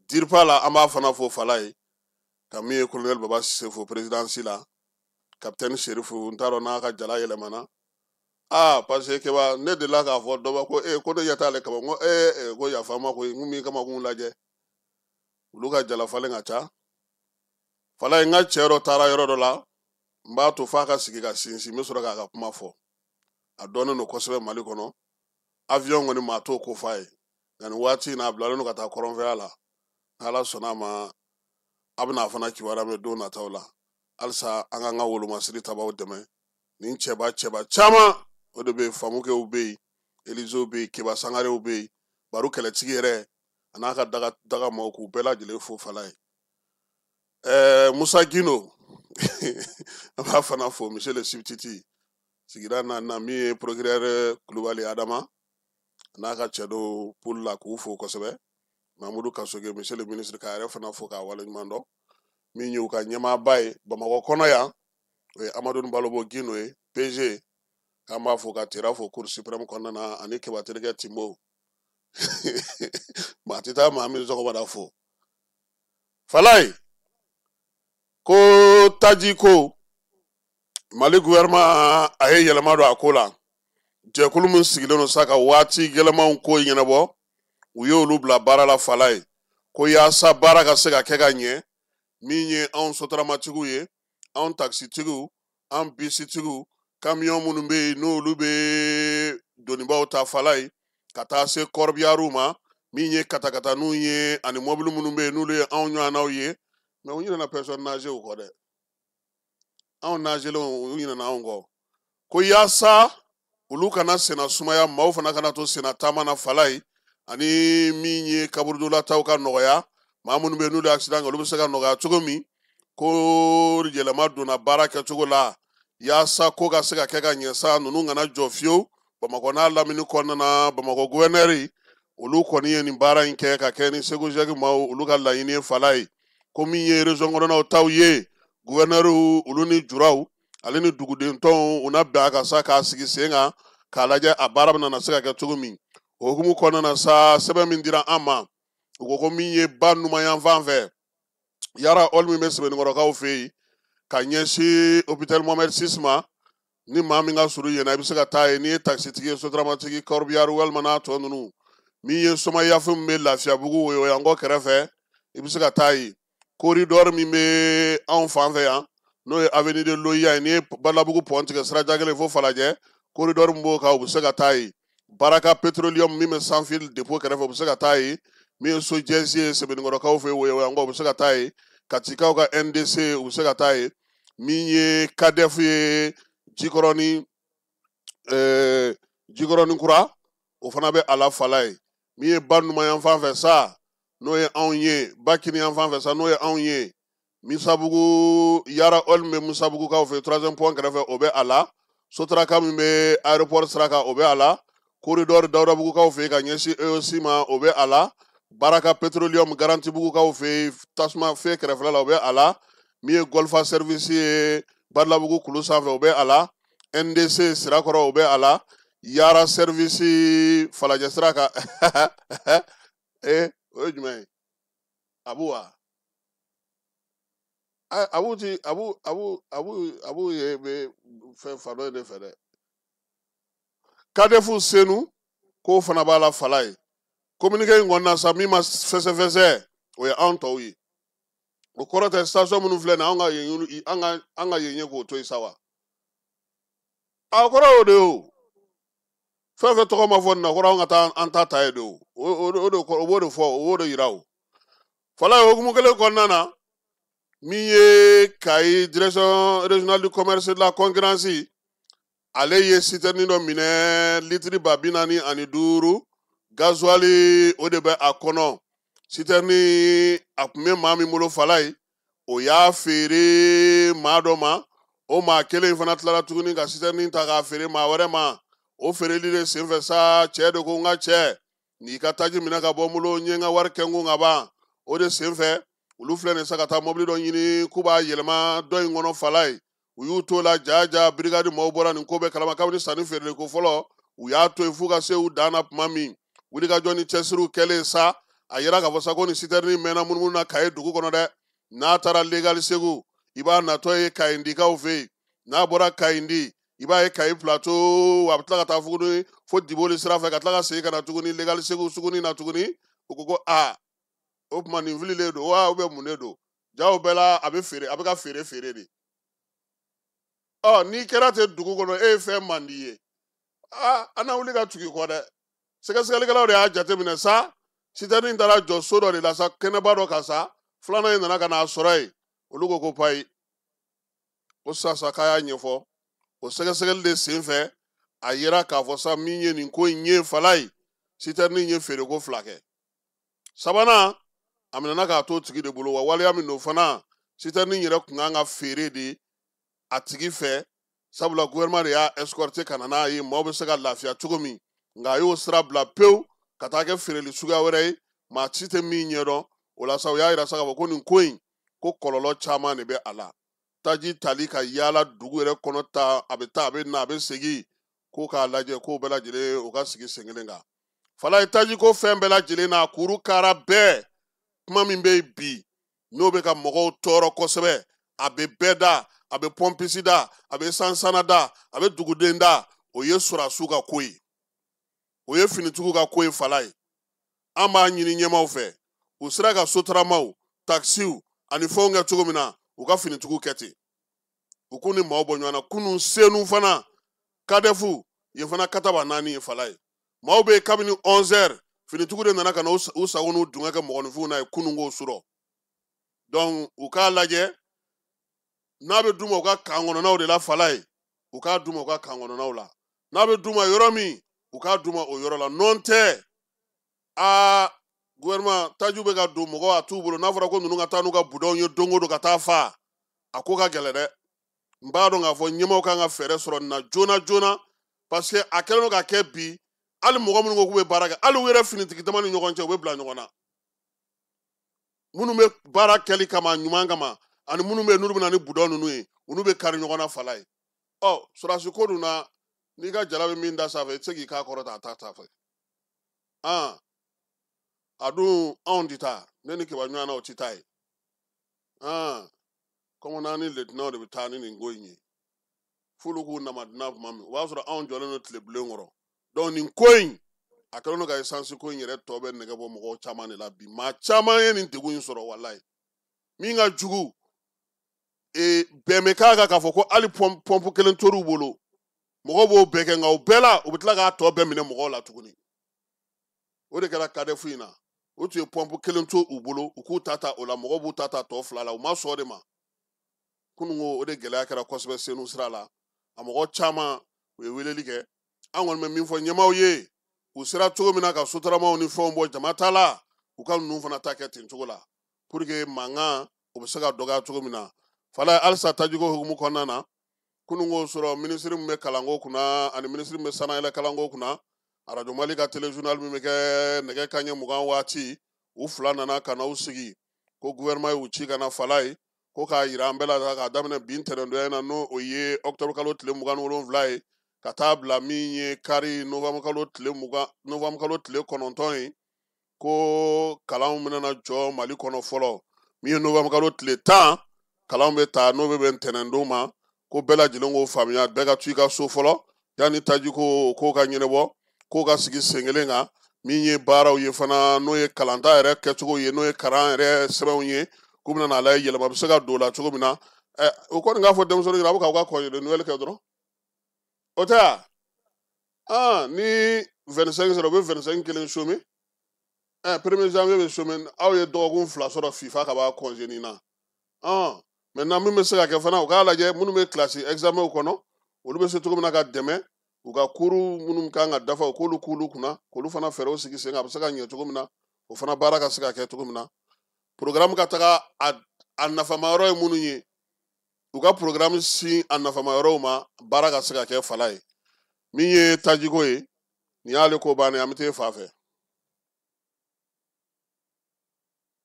DIRPA la, an b'a fana fo fala ye. Ka min ye colonel Baba Sise fo présidence la, capitaine Serifu, n t'a dɔn n'a ka jala yɛlɛmana. Aa, parce que Keba, ne delila k'a fɔ dɔ ma ko ee, ko ne ɲɛ t'ale kama. N ko ee, ko yafa n ma koyi, n ko min kama k'u lajɛ, olu ka jala falen ka ca. Fala ye, n ka cɛ dɔ taara yɔrɔ dɔ la, n b'a to f'a ka sigi ka sinsin, n bɛ sɔrɔ k'a ka kuma fɔ. A dɔnnen don kosɛbɛ Mali kɔnɔ. Avion kɔni, maa t'o ko f'a ye, nka nin waati in na, a bilalen don ka taa kɔrɔnfɛya la. N'Ala sɔnna a ma, a bɛna a fana kibaruya mɛn don nataw la. Halisa an k'an ka wolomasiri tabaw dɛmɛ. Nin cɛba cɛba caman o de bɛ yen, Famukɛw bɛ yen, Elizew bɛ yen, Keba Sangarew bɛ yen, Baro kɛlɛtigi yɛrɛ a n'a ka daga daga maaw, k'u bɛɛ lajɛlen fo fala ye. Musa Gino, an b'a fana fo, monsieur le substitut sigida naaninan, min ye procureur Kulubali Adama n'a ka cɛdenw poli la, k'u fo kosɛbɛ. Mamudu Kasoge, monsieur le ministre, k'a yɛrɛ fana fo k'a waleɲuman dɔn. Min y'u ka ɲɛmaaba ye Bamakɔ kɔnɔ yan, o ye Amadu Balobo Gino ye, PG, k'an b'a fo ka tera fo Cour suprême kɔnɔna na, ani Keba terikɛ Timbo, maa tɛ taa maa min sɔgɔmada fo. Falaye ko taji ko, Mali gouvernement a ye yɛlɛma don a ko la. Jɛkulu min sigilen don sa ka waati gɛlɛmanw ko ɲɛnabɔ, u ye olu bila baara la. Fala ye ko yaasa baara ka se ka kɛ ka ɲɛ, min ye anw sotaramatigiw ye, anw takisitigiw, an bisitigiw, kamiyɔn minnu bɛ yen n'olu bɛ donibaw ta, fala ye, ka taa se corbillard ma, min ye katakataninw ye, ani mɔbili minnu bɛ yen n'olu ye anw ɲɔgɔnnaw ye. Mɛ u ɲinɛna personne âgée kɔ dɛ, anw nazelenw, u ɲinɛna anw kɔ. Ko yaasa olu kana senna sumaya, maaw fana kana to senna taama na, fala ye, ani min ye kaburudolataw ka nɔgɔya, maa minnu bɛ yen n'olu ye accident kɛ, olu bɛ se ka nɔgɔya cogo min. Ko yɛlɛma donna baara kɛcogo la yaasa ko ka se ka kɛ ka ɲɛ sa, ninnu kana jɔ fiyewu Bamakɔ n'a lamini kɔnɔna na. Bamakɔ gouverneur, olu kɔni ye nin baara in kɛ ka kɛ ni Segu maaw olu ka laɲini ye. Fala ye ko min ye région kɔnɔnaw taw ye, gouverneur olu ni juraw ale ni duguden tɔnw, u na bɛn a kan sa k'a sigi sen kan k'a lajɛ a baara bɛna na se ka kɛ cogo min. O hukumu kɔnɔna na sa, sɛbɛn min dira an ma, u ko ko min ye ba numanyanfan fɛ, Yara ɔli min bɛ Sɛbɛnnikɔrɔkaw fɛ yen ka ɲɛsin hôpital Mohamed VI ma, ni maa min ka surun yen na, i bɛ se ka taa yen n'i ye takisitigi ye, sotaramantigi, corbillard walima n'a tɔ ninnu. Min ye Somayafu min bɛ Lafiyabugu Woyowayankɔ kɛrɛfɛ, i bɛ se ka taa yen. Corridor min bɛ anw fan fɛ yan, n'o ye avenue de l'OUA ye, n'i ye Balabugu pont tigɛ siraja kelen fo Falajɛ, corridor min b'o kan, u bɛ se ka taa yen. Baraka Petroleum min bɛ Sanfil dépôt kɛrɛfɛ, u bɛ se ka taa yen. Min ye Sojɛsi ye Sɛbɛnnikɔrɔkaw fɛ yen Woyowayankɔ, u bɛ se ka taa yen. Katikaw ka NDC, u bɛ se ka taa yen. Min ye KADEF ye Jikɔrɔni, Jikɔrɔni kura, o fana bɛ a la fala ye. Min ye ba numanyanfan fɛ sa, n'o ye anw ye, ba kiniyanfan fɛ sa, n'o ye anw ye, Misabugu Yara ɔli min bɛ Musabugukaw fɛ troisième pont kɛrɛfɛ, o bɛ a la. Sotaraka min bɛ aéroport sira kan, o bɛ a la. Corridor Dawudabugukaw fɛ yen ka ɲɛsin EOC ma, o bɛ a la. Baraka Petroleum Garantibugukaw fɛ yen tasuma fɛ kɛrɛfɛla la, o bɛ a la. Min ye Golfa service ye Badalabugu kulu sanfɛ, o bɛ a la. NDC Sirakɔrɔ, o bɛ a la. Yara service Falajɛ sira kan, o ye jumɛn ye? Abu wa Abu ti Abu Abu Abu Abu ye bɛ fɛn fan dɔ in de fɛ dɛ. Kadefu Senu k'o fana b'a la fala ye. Communiqué in kɔnɔna sa, min ma fɛsɛfɛsɛ, o ye anw tɔw ye. O kɔrɔ tɛ station minnu filɛ nin ye, anw ka yen, an ka yen ye k'o to yen sa wa? A kɔrɔ y'o de ye o. Fɛn fɛn tɔgɔ ma fɔ nin na, kɔrɔ anw ka taa an ta ta ye de o. O de o b'o de fɔ, o b'o de yira o. Fala ye, hukumu kelen kɔnɔna na, min ye Kayi direction régionale du commerce de la concurrence, ale ye citerne dɔ minɛ, litiri 45 000 gasoil o de bɛ a kɔnɔ. Sitɛrini a tun bɛ maa min bolo Falaye, o y'a feere maa dɔ ma. O maa kelen in fana tilara tuguni ka sitɛrini ta k'a feere maa wɛrɛ ma. O feereli de senfɛ sa, cɛ de ko n ka cɛ, n'i ka taji minɛ ka bɔ n bolo, n ye n ka wari kɛ n kun ka ban. O de senfɛ olu filɛ nin sa ka taa mɔbili dɔ ɲini k'u b'a yɛlɛma dɔ in kɔnɔ Falaye. U y'u t'o la jaja, brigade maaw bɔra nin ko bɛɛ kalama kabini sanni feereli ko fɔlɔ. U y'a to yen f'u ka se u dan na tuma min, wulikajɔ ni cɛsiriw kɛlen sa, a yira k'a fɔ sa ko nin sitɛrini mɛnna munumunu na Kaye dugu kɔnɔ dɛ. N'a taara Legali Segu, i b'a natɔ ye Kayindikaw fɛ yen. N'a bɔra Kayindi, i b'a ye Kayi Plateau, a bɛ tila ka taa fuguni fo Diboli sira fɛ, ka tila ka segin ka na tuguni Legali Segu suguni na tuguni. U ko ko aa, o tuma nin fililen don wa, ou bien mun de don? Jaw bɛɛ la a bɛ feere, a bɛ ka feere feere de. Ɔ n'i kɛra ten dugu kɔnɔ, e ye fɛn man di ye, aa, an na wuli ka tugu i kɔ dɛ. Sɛgɛsɛgɛlikɛlaw de y'a jateminɛ sa, sitɛrini taara jɔ so dɔ de la sa, kɛnɛba dɔ kan sa, filanan in nana ka n'a sɔrɔ yen. Olu ko ko payi, ko sisan k'a y'a ɲɛfɔ. O sɛgɛsɛgɛli de senfɛ a yira k'a fɔ sa min ye nin ko in ye Falaye, sitɛrini ye feereko fila kɛ. Sabanan, a minɛna k'a to tigi de bolo. Wa waleya min don fana, sitɛrini yɛrɛ tun kan ka feere de a tigi fɛ, sabula gouvernement de y'a escorter ka na n'a ye, maaw bɛ se ka lafiya cogo min. Nka a y'o sira bila pewu ka taa kɛ feereli suguya wɛrɛ ye, maa si tɛ min ɲɛdɔn. O la sa, u y'a yira sa k'a fɔ ko nin ko in, ko kɔlɔlɔ caman de bɛ a la. Taji tali ka yaala dugu yɛrɛ kɔnɔ ta, a bɛ taa, a bɛ na, a bɛ segin, ko k'a lajɛ k'o bɛɛ lajɛlen u ka sigi sen kelen kan. Falaye, taji ko fɛn bɛɛ lajɛlen na, kuru kara bɛɛ, kuma min bɛ yen bi n'o bɛ ka mɔgɔw tɔɔrɔ kosɛbɛ, a bɛ bɛɛ da, a bɛ pɔnpisi da, a bɛ sansana da, a bɛ duguden da, o ye sɔrɔdasiw ka ko ye, o ye finitigiw ka ko ye Falaye. An b'a ɲini ɲɛmaaw fɛ, u sera ka sotaramaw, takisiw ani fɛnw kɛ cogo min na, u ka finitigiw kɛ ten, u k'u ni maaw bɔ ɲɔgɔn na. Kunun Senu fana, Kadɛfu yen fana, kataba naani ye Falaye. Maaw bɛ yen kabini 11 heures, finitigiw de nana ka na u sago n'u dungɛ kɛ mɔgɔninfinw na ye kunun k'o surɔ. Donc u k'a lajɛ n'a bɛ d'u ma u ka kan kɔnɔnaw de la Falaye, u k'a d'u ma u ka kan kɔnɔnaw la. N'a bɛ d'u ma yɔrɔ min, u k'a d'u ma o yɔrɔ la. Nɔn tɛ, aa, gouvernement tajiw bɛ ka don mɔgɔ a t'u bolo. N'a fɔra ko ninnu ka taa n'u ka budɔnw ye don o don ka taa fa, a ko ka gɛlɛn dɛ. N b'a dɔn k'a fɔ ɲɛmaaw kan ka fɛɛrɛ sɔrɔ nin na joona joona, parce que a kɛlen don ka kɛ bi, hali mɔgɔ minnu ko k'u bɛ baara kɛ, hali u yɛrɛ finitigi dama ni ɲɔgɔn cɛ, u bɛ bila ɲɔgɔn na. Minnu bɛ baara kɛli kama ɲuman kama, ani minnu bɛ yen n'olu bɛ na ni budɔn ninnu ye, olu bɛ kari ɲɔgɔn na Falaye. Ɔ sɔrɔdasi ko dun na, n'i ka jala bɛ min da sanfɛ, i tɛ se k'i k'a kɔrɔ ta a ta fɛ. A dun anw tɛ taa, ne ni Keba ɲɔgɔn na o tɛ taa ye. Kɔmɔnan ni lieutenant de bɛ taa ni nin ko in ye. F'olu k'u namadina tuma min, o b'a sɔrɔ anw jɔlen don tile bilen kɔrɔ. Donc nin ko in, a kɛlen don ka essence ko in yɛrɛ tɔ bɛ nɛgɛ bɔ mɔgɔw caman de la bi. Maa caman ye nin degun in sɔrɔ walayi. Min ka jugu, bɛn bɛ k'a kan k'a fɔ ko hali pɔnpu kelen tor'u bolo, mɔgɔw b'o bɛɛ kɛ, nka o bɛɛ la u bɛ tila k'a tɔ bɛɛ minɛ mɔgɔw la tuguni. O de kɛra Kadɛfu in na. U tun ye pɔnpu kelen to u bolo, u k'u ta ta o la, mɔgɔw b'u ta ta tɔ fila la, u ma sɔn o de ma. Kunun ko o de gɛlɛya kɛra kosɛbɛ Senu sira la. A mɔgɔ caman u ye weleli kɛ. An kɔni bɛ min fɔ ɲɛmaaw ye, u sera cogo min na ka sotaramaw ni fɛnw bɔ jama ta la, u ka ninnu fana ta kɛ ten cogo la, pour que mankan o bɛ se ka dɔgɔya cogo min na. Falaye, halisa tajiko hukumu kɔnɔna na, kunun ko sɔrɔ minisiri min bɛ kalanko kunna ani minisiri min bɛ sanayɛlɛ kalanko kunna, arajo Mali ka téléjournal min bɛ kɛ nɛgɛ kanɲɛ 20 waati, u fila nana ka na u sigi ko gouvernement y'u ci ka na Falaye, ko k'a yira an bɛɛ la k'a daminɛ bi ntɛnɛndonya in na, n'o o ye octobre kalo tile 27 ye, ka taa bila min ye kari novembre kalo tile 20, novembre kalo tile 9 ye, ko kalanw bɛna jɔ Mali kɔnɔ fɔlɔ. Min ye novembre kalo tile 10, kalanw bɛ ta, n'o bɛ bɛn ntɛnɛndon ma, ko bɛɛ lajɛlen k'o faamuya, bɛɛ ka to i ka so fɔlɔ yanni tajiko ko ka ɲɛnabɔ, k'o ka sigi sen kelen kan. Min ye baaraw ye fana, n'o ye kalanta yɛrɛ kɛcogo ye, n'o ye kalan yɛrɛ sɛbɛnw ye, k'u bɛna n'a lajɛ yɛlɛma bɛ se ka don o la cogo min na. O kɔni k'a fɔ denmisɛnninw ɲɛna, a bɛ k'aw ka congé de Noël kɛ dɔrɔn, o tɛ wa? Ni 25 sera, u bɛ 25 kelen chômer, 1er janvier bɛ chômer, aw ye dɔgɔkun fila sɔrɔ FIFA ka b'a congé nin na. Maintenant min bɛ se ka kɛ fana, u k'a lajɛ minnu bɛ kilasi examen kɔnɔ, olu bɛ se cogo min na ka dɛmɛ, u ka cours minnu kan ka dafa, u k'olu k'olu kunna, k'olu fana fɛɛrɛw sigi sen kan, a bɛ se ka ɲɛ cogo min na. O fana baara ka se ka kɛ cogo min na, programme ka taga a nafama yɔrɔ ye minnu ye, u ka programme sin a nafama yɔrɔw ma, baara ka se ka kɛ fala ye. Min ye tajiko ye, nin y'ale ko bannen, an bɛ t'e fa fɛ.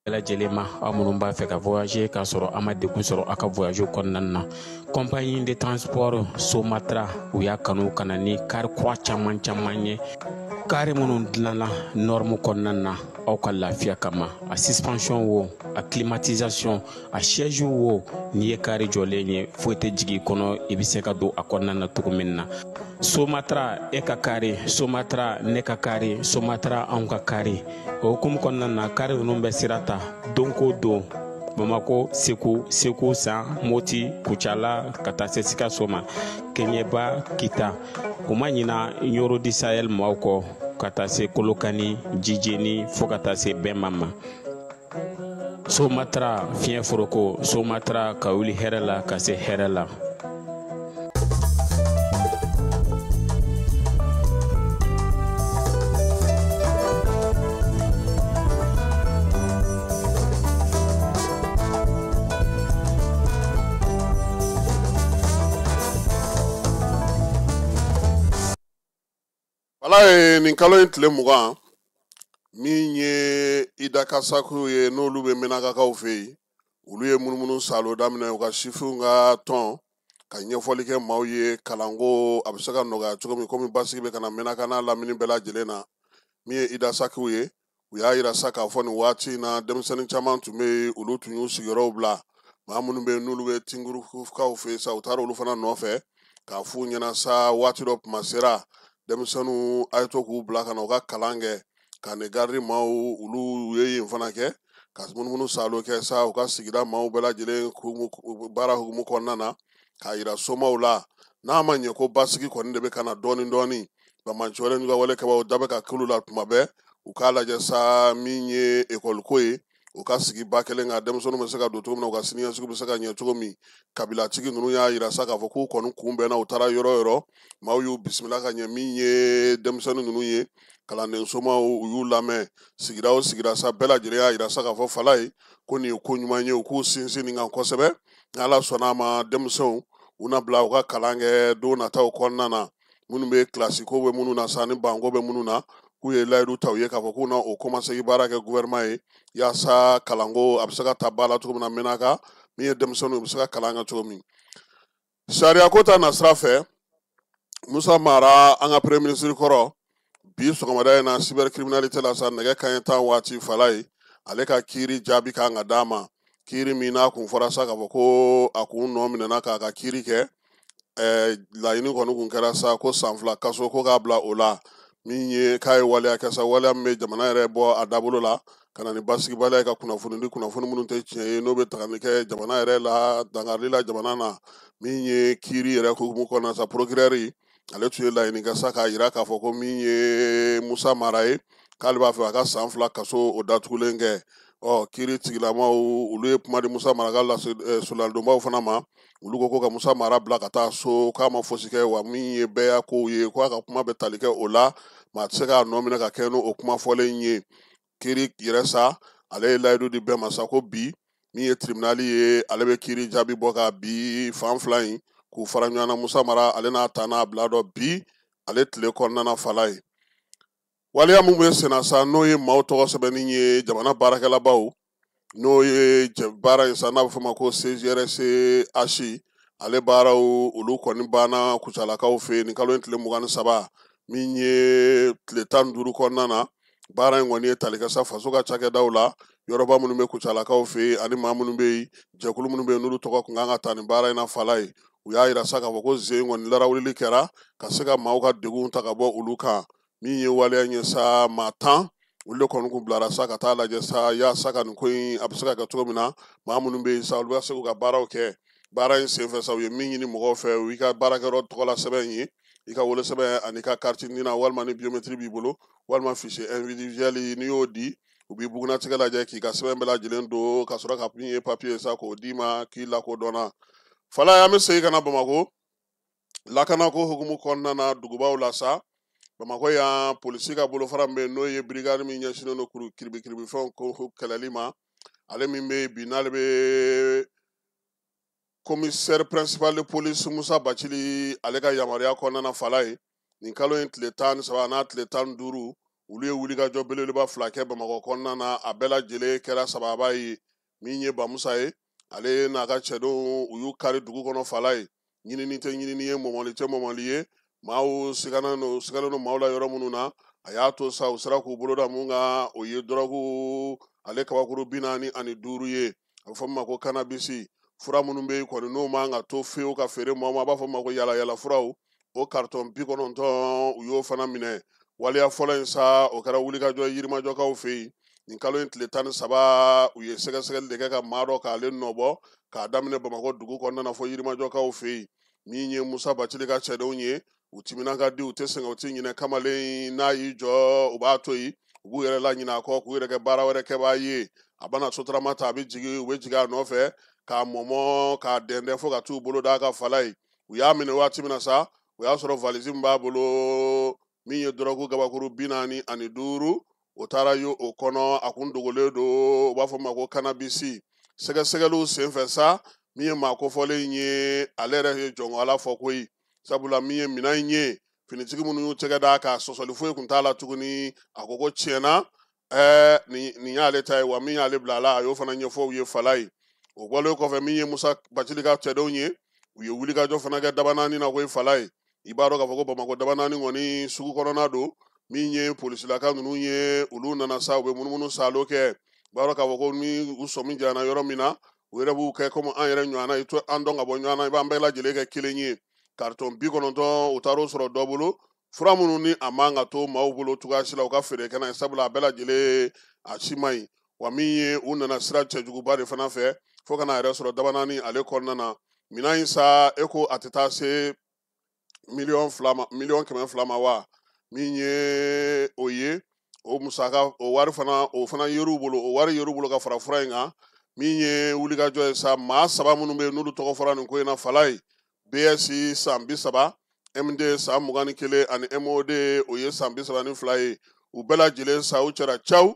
Bɛɛ lajɛlen ma, aw minnu b'a fɛ ka voyager k'a sɔrɔ a ma degun sɔrɔ a ka voyage kɔnɔna na, compagnie de transport Somatra, u y'a kanu ka na ni kari kura caman caman ye, kari minnu dilanna norme kɔnɔna na aw ka lafiya kama. A suspension wo, a climatisation, a siège wo, n'i ye kari jɔlen ye, foyi tɛ jigin i kɔnɔ, i bɛ se ka don a kɔnɔna na cogo min na. Somatra e ka kari, Somatra ne ka kari, Somatra anw ka kari. O hukumu kɔnɔna na, kari ninnu bɛ sira ta don ko don, Bamako, Segu, Segu San, Moti, Kucala, ka taa se Sikaso ma, Keɲeba, Kita. U ma ɲina Ɲoro di Sahel maaw kɔ, ka taa se Kolokani, Jijeni, fo ka taa se Bɛnma ma. Somatra fiɲɛ foroko, Somatra ka wuli hɛrɛ la ka se hɛrɛ la. Ala ye nin kalo in tile 20, min ye Idakasaku ye, n'olu bɛ Menakakaw fɛ yen, olu ye munumunu salo daminɛ u ka sifinw ka tɔn ka ɲɛfɔli kɛ maaw ye kalanko a bɛ se ka nɔgɔya cogo min, komi basigi bɛ ka na Menaka n'a lamini bɛɛ lajɛlen na. Min ye Idasakiw ye, u y'a yira sa k'a fɔ nin waati in na denmisɛnnin caman tun bɛ yen, olu tun y'u sigiyɔrɔw bila. Maa minnu bɛ yen n'olu bɛ Tingurukaw fɛ yen sa, u taara olu fana nɔfɛ k'a f'u ɲɛna sa waati dɔ kuma sera, denmisɛnninw a ye to k'u bila ka na u ka kalan kɛ. Ka ni garidi maaw, olu ye yen fana kɛ ka munumunu salo kɛ sa u ka sigida maaw bɛɛ lajɛlen baara hukumu kɔnɔna na, k'a yira somaw la n'a ma ɲɛ ko basigi kɔni de bɛ ka na dɔɔni dɔɔni. Banbaanci wale n'u ka wale kɛbaaw da bɛ ka k'olu la tuma bɛɛ, u k'a lajɛ sa min ye ekɔliko ye, u ka sigi ba kelen kan, denmisɛnninw bɛ se ka don cogo min na, u ka siniɲɛsigi bɛ se ka ɲɛ cogo min. Kabilatigi ninnu y'a yira sa k'a fɔ k'u kɔni kun bɛnna, u taara yɔrɔ o yɔrɔ, maaw y'u bisimila ka ɲɛ. Min ye denmisɛnnin ninnu ye, kalanden somaw u y'u lamɛn, sigida o sigida sa bɛɛ lajɛlen y'a yira sa k'a fɔ fala ye ko nin ye ko ɲuman ye, u k'u sinsin nin kan kosɛbɛ. N'Ala sɔnna a ma, denmisɛnw u na bila u ka kalan kɛ don nataw kɔnɔna na. Minnu bɛ kilasi ko bɛ minnu na sa ni banko bɛ minnu na, k'u ye layidu ta u ye k'a fɔ k'u na o kɔmasegin baara kɛ gouvernement ye, yaasa kalanko a bɛ se ka ta ba la cogo min na Menaka, min ye denmisɛnninw u bɛ se ka kalan kɛ cogo min. Sariya ko ta nasira fɛ, Musa Mara, an ka premier ministre kɔrɔ, bi sɔgɔmada in na cybercriminalité la sa, nɛgɛ kanɲɛ 10 waati fala ye, ale ka kiiri jaabi kan ka d'a ma. Kiiri min n'a kun fɔra sa k'a fɔ ko a kun nɔ minɛna k'a ka kiiri kɛ, laɲini kɔni kun kɛra sa ko san 2 kaso ko k'a bila o la. Min ye k'a ye waleya kɛ sa, waleya min bɛ jamana yɛrɛ bɔ a dabolo la ka na ni basigibaliya ye, ka kunnafoni di kunnafoni minnu tɛ tiɲɛ ye, n'o bɛ tagali kɛ jamana yɛrɛ la, dankarili la jamana na. Min ye kiiri yɛrɛ hukumu kɔnɔna sa, procureur ale tun ye laɲini kɛ sa k'a yira k'a fɔ ko min ye Musa Mara ye, k'ale b'a fɛ a ka san 2 kaso o datugulen kɛ. Ɔ kiiri tigilamaw olu ye kuma di Musa Mara ka soladonbaw fana ma, olu ko ka Musa Mara bila ka taa so, k'a ma fosi kɛ, wa min ye bɛɛ y'a kow ye, k'a ka kuma bɛ tali kɛ o la, maa tɛ se k'a nɔ minɛ ka kɛ n'o kuma fɔlen ye. Kiiri yɛrɛ sa, ale ye layidu di bɛɛ ma sa ko bi min ye tribunal ye, ale bɛ kiiri jaabi bɔ ka bi fan 2 in k'u fara ɲɔgɔn na. Musa Mara ale n'a ta n'a bila dɔ bi ale tile kɔnɔna na fala ye. Waleya mun bɛ senna sa, n'o ye maaw tɔgɔ sɛbɛnni ye jamana baarakɛlabaw, n'o ye baara ye sa n'a bɛ fɔ o ma ko CGRCH, ale baaraw olu kɔni banna Kucalakaw fɛ yen nin kalo in tile 23, min ye tile 15 kɔnɔna na. Baara in kɔni ye tali kɛ sa faso ka cakɛdaw la, yɔrɔba minnu bɛ Kucalakaw fɛ yen ani maa minnu bɛ yen, jɛkulu minnu bɛ yen n'olu tɔgɔ kun kan ka ta nin baara in na fala ye. U y'a yira sa k'a fɔ ko zen kɔni larawulili kɛra ka se ka maaw ka degunw ta ka bɔ olu kan. Min ye waleya in ye sa, maa 10 olu de kɔni kun bilara sa ka taa lajɛ sa yaasa ka nin ko in a bɛ se ka kɛ cogo min na, maa minnu bɛ yen sa olu bɛ se k'u ka baaraw kɛ. Baara in senfɛ sa, u ye min ɲini mɔgɔw fɛ, u y'i ka baarakɛyɔrɔ tɔgɔla sɛbɛn ye, i ka wolosɛbɛn ani ka carte NINA, walima ni biométrie b'i bolo, walima fichier individuel, n'i y'o di, u b'i bugunnatigɛ lajɛ k'i ka sɛbɛn bɛɛ lajɛlen don ka sɔrɔ ka min ye papier sa k'o d'i ma k'i lakodɔnna. Fala, an bɛ segin ka na Bamakɔ lakanako hukumu kɔnɔna na dugubaw la sa, Bamakɔ yan, polisi ka bolofara min bɛ yen, n'o ye brigade min ɲɛsinnen don kuru kiribikiribifɛnw ko kɛlɛli ma, ale min bɛ yen bi, n'ale bɛ commissaire principal de police Musa Bacili ale ka yamaruya kɔnɔna na, fala ye nin kalo in tile 13 n'a tile 15, olu ye wulikajɔ belebeleba fila kɛ Bamakɔ kɔnɔna na. A bɛɛ lajɛlen kɛra sababa ye. Min ye Bamusa ye, ale n'a ka cɛdenw, u y'u kari dugu kɔnɔ, fala ye. Ɲinini tɛ ɲinini ye, mɔmɔli tɛ mɔmɔli ye, maaw sigannen don, sigalen don maaw la yɔrɔ minnu na. A y'a to sa, u sera k'u bolo da mun kan, o ye dɔrɔgu ale kabakuru 45 ye, a bɛ fɔ min ma ko cannabis. Fura minnu bɛ yen kɔni, n'o man ka to fiyewu ka feere maaw ma, a b'a fɔ ma ko yala yala furaw, o karitɔn 90, u y'o fana minɛ. Waleya fɔlɔ in sa, o kɛra wulikajɔ Yirimajɔkaw fɛ yen nin kalo in tile 13. U ye sɛgɛsɛgɛli de kɛ ka maa dɔ k'ale nɔbɔ, k'a daminɛ Bamakɔ dugu kɔnɔna na fɔ Yirimajɔkaw fɛ yen. Min ye Musa Bacili ka cɛdenw ye, u timinan ka di, u tɛ sɛgɛn, u tɛ ɲinɛ. Kamalen n'a y'i jɔ, u b'a to yen, u b'u yɛrɛ laɲinɛ a kɔ, k'u yɛrɛ kɛ baara wɛrɛ kɛbaa ye. A bɛna sotarama ta, a bɛ jigin, u bɛ jigin a nɔfɛ k'a mɔmɔ, k'a dɛndɛn fo ka t'u bolo d'a ka fala ye. U y'a minɛ waati min na sa, o y'a sɔrɔ valise min b'a bolo, min ye dɔrɔgu gabakuru 45, o taara ye o kɔnɔ, a kun dogolen don, u b'a fɔ ma ko cannabis. Sɛgɛsɛgɛliw senfɛ sa, min ye maa kofɔlen ye, ale yɛrɛ ye jɔnko Ala fɔ koyi, sabula min ye minɛn in ye, finitigi minnu y'u tɛgɛ d'a kan, sɔsɔli foyi kun t'a la tuguni. A ko ko tiɲɛna, nin y'ale ta ye, wa min y'ale bila a la, a y'o fana ɲɛfɔ u ye, fala ye. O bɔlen kɔfɛ, min ye Musa Bacili ka cɛdenw ye, u ye wulikajɔ fana kɛ Dabanaani na koyi, fala ye. I b'a dɔn k'a fɔ ko Bamakɔ Dabanaani kɔni sugu kɔnɔna don. Min ye polisilaka ninnu ye, olu nana sa, u bɛ munumunu saalo kɛ. I b'a dɔn k'a fɔ ko ni u sɔmi janyana yɔrɔ min na, u yɛrɛ b'u kɛ komi an yɛrɛ ɲɔgɔnna, i to an dɔn ka bɔ ɲɔgɔn na, i b'an bɛɛ lajɛlen kɛ kelen ye. Karitɔn 90, u taar'o sɔrɔ dɔ bolo, fura minnu ni a man ka to maaw bolo cogoya si la u ka feere kɛ n'a ye, sabula a bɛɛ lajɛlen a si man ɲi. Wa min ye, u nana sira cɛjuguba de fana fɛ fo ka n'a yɛrɛ sɔrɔ Dabanaani ale kɔnɔna na. Minɛn in sa, e ko a tɛ taa se 2 millions ma, 200 millions ma wa. Min ye o ye, o musaka, o wari fana, o fana yer'u bolo, o wari yer'u bolo ka fara fura in kan. Min ye wulikajɔ ye sa, maa saba minnu bɛ yen, n'olu tɔgɔ fɔra nin ko in na, fala ye, BS san 30, MD san 21, ani MOD, o ye san 32 ye. U bɛɛ lajɛlen sa, u cɛra caw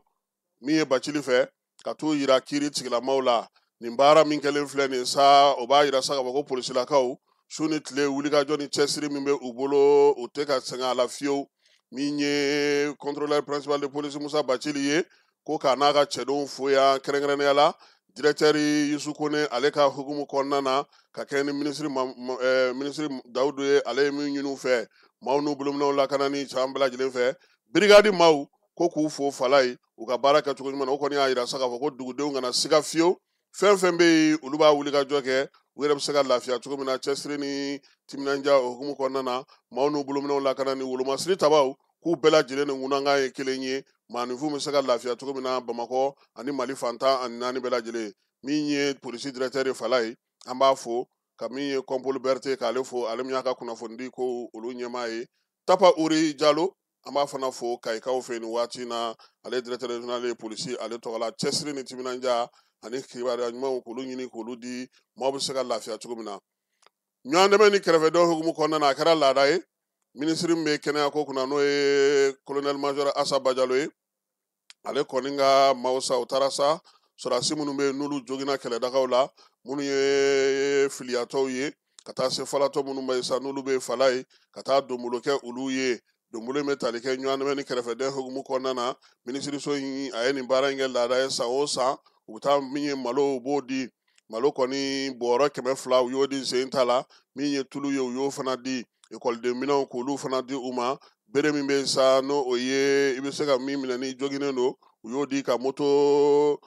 min ye Bacili fɛ ka t'u yira kiiri tigilamaw la. Nin baara min kɛlen filɛ nin sa, o b'a yira sa k'a fɔ ko polisilakaw, su ni tile, wulikajɔ ni cɛsiri min bɛ u bolo, u tɛ ka sɛgɛn a la fiyewu. Min ye contrôleur principal de police Musa Bacili ye, ko k'a n'a ka cɛdenw fo yan, kɛrɛnkɛrɛnnenya la directeur Yusu Kone, ale ka hukumu kɔnɔna na, ka kɛ ni minisiri minisiri Dawudu ye, ale ye min ɲini u fɛ, maaw n'u bolominɛw lakanani can bɛɛ lajɛlen fɛ. Brigade maaw ko k'u fo, fala ye, u ka baara kɛcogo ɲuman na. O kɔni y'a yira sa k'a fɔ ko dugudenw kana siga fiyewu, fɛn fɛn bɛ yen, olu b'a wuli ka jɔ kɛ, u yɛrɛ bɛ se ka lafiya cogo min na. Cɛsiri ni timinandiya o hukumu kɔnɔna na, maaw n'u bolominɛw lakana ni wolomasiri tabaw, k'u bɛɛ lajɛlen ni ŋunankan ye kelen ye, maaninfin bɛ se ka lafiya cogo min na Bamakɔ ani Mali fan 14 bɛɛ lajɛlen. Min ye polisi directeur ye, fala ye, an b'a fo, ka min ye Kɔnpoli Berete k'ale fo, ale min y'a ka kunnafonidi ko olu ɲɛmaa ye. Tapa Uri Jalo, an b'a fana fo Kayikaw fɛ nin waati na, ale directeur régional ye polisi ale tɔgɔ la. Cɛsiri ni timinandiya ani kibaruya ɲumanw, k'olu ɲini k'olu di, maaw bɛ se ka lafiya cogo min na. Ɲɔgɔn dɛmɛ ni kɛrɛfɛdɔn hukumu kɔnɔna na, a kɛra laada ye, minisiri min bɛ kɛnɛya ko kunna, n'o ye colonel major Asa Bajalo ye, ale kɔni ka maaw sa, u taara sa sɔrɔdasi minnu bɛ yen, n'olu joginna kɛlɛdagaw la, minnu ye filiyatɔw ye, ka taa se falatɔ minnu bɛ yen sa, n'olu bɛ fala ye, ka taa donbolo kɛ olu ye. Donbolo in bɛ tali kɛ ɲɔgɔn dɛmɛ ni kɛrɛfɛdɛn hukumu kɔnɔna na. Minisiriso in, a ye nin baara in kɛ laada ye san o san. U bɛ taa min ye malo, u b'o di, malo kɔni bɔrɔ 200, u y'o di sen ta la. Min ye tulu ye, u y'o fana di, ekɔliden minɛnw, k'olu fana di u ma. Bere min bɛ yen sa, n'o o ye i bɛ se ka min minɛ ni joginen don, u y'o di, ka moto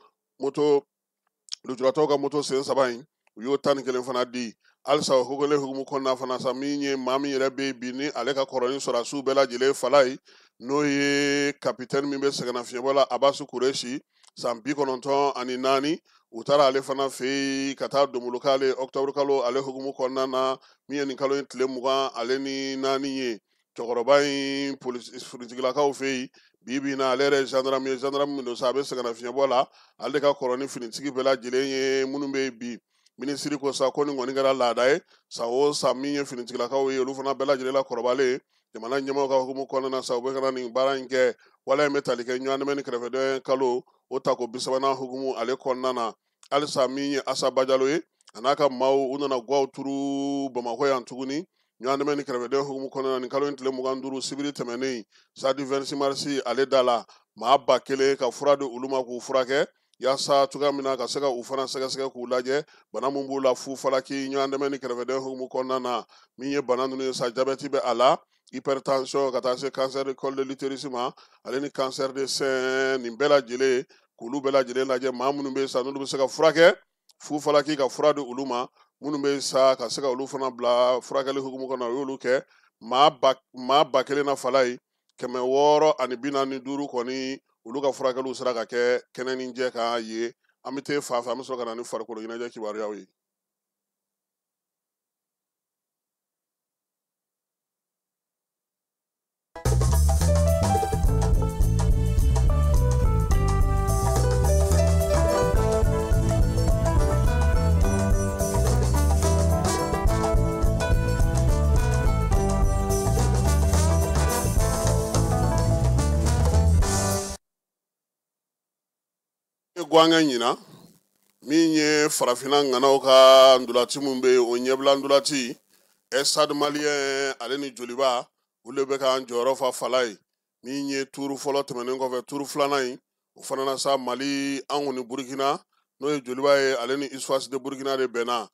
lujuratɔw ka moto sen saba in, u y'o 11 fana di halisa. O kelen hukumu kɔnɔna fana sa, min ye maa min yɛrɛ bɛ yen bi, ni ale ka kɔrɔ ni sɔrɔdasiw bɛɛ lajɛlen, fala ye, n'o ye kapitɛni min bɛ sɛgɛnnafiɲɛbɔ la, Abasu Kuresi, san 94, u taara ale fana fɛ yen ka taa donbolo k'ale octobre kalo ale hukumu kɔnɔna na, min ye nin kalo in tile 24 ye. Cɛkɔrɔba in, polisi finitigilakaw fɛ yen bi bi in na, ale yɛrɛ ye gendarme ye, gendarme min don sa, a bɛ sɛgɛnnafiɲɛbɔ la, ale ka kɔrɔ ni finitigi bɛɛ lajɛlen ye minnu bɛ yen bi. Minisiri ko sa ko nin kɔni kɛra laada ye san o san, min ye finitigilakaw ye, olu fana bɛɛ lajɛlen la kɔrɔbalen. Jamana ɲɛmaaw ka hukumu kɔnɔna na sa, u bɛ ka na nin baara in kɛ. Waleya in bɛ tali kɛ ɲɔgɔndɛmɛ ni kɛrɛfɛdɛn kalo o tako 30nan hukumu ale kɔnɔna na. Halisa min ye Asa Bajalo ye, a n'a ka maaw, u nana gwaw turu Bamakɔ yan tuguni ɲɔgɔndɛmɛ ni kɛrɛfɛdɛn hukumu kɔnɔna na. Nin kalo in tile 25 sibiri tɛmɛnen, sadi 26 mars ale da la, maa 1000 ka fura di olu ma k'u furakɛ, yaasa cogoya min na ka se ka u fana sɛgɛsɛgɛ k'u lajɛ bana min b'u la fu falaki. Ɲɔgɔndɛmɛ ni kɛrɛfɛdɛn hukumu kɔnɔna na, min ye bana ninnu ye sa, jabɛti bɛ a la, hypertension, ka taa se cancer de col de l'utérus ma, ale ni cancer de sein, nin bɛɛ lajɛlen k'olu bɛɛ lajɛlen lajɛ. Maa minnu bɛ sa n'olu bɛ se ka furakɛ fu falaki, ka fura di olu ma. Minnu bɛ sa ka se ka olu fana bila furakɛli hukumu kɔnɔ, u y'olu kɛ. Maa 1000 na fala ye, 645 kɔni, olu ka furakɛliw sera ka kɛ kɛnɛ ni jɛ kan ye. An bɛ taa fan fɛ, an bɛ sɔrɔ ka na ni farikolo ɲɛnajɛ kibaruyaw ye. Guwankɛ ɲina min ye farafinna ŋanaw ka ndolati min bɛ yen, o ɲɛbila ndolati Stade Malien ale ni Joliba, olu de bɛ k'an jɔyɔrɔ fa fala ye. Min ye tuuru fɔlɔ tɛmɛnen kɔfɛ, tuuru filanan in o fana na sa, Mali an kɔni Burukina, n'o ye Joliba ye, ale ni USFAS de Burukina de bɛnna.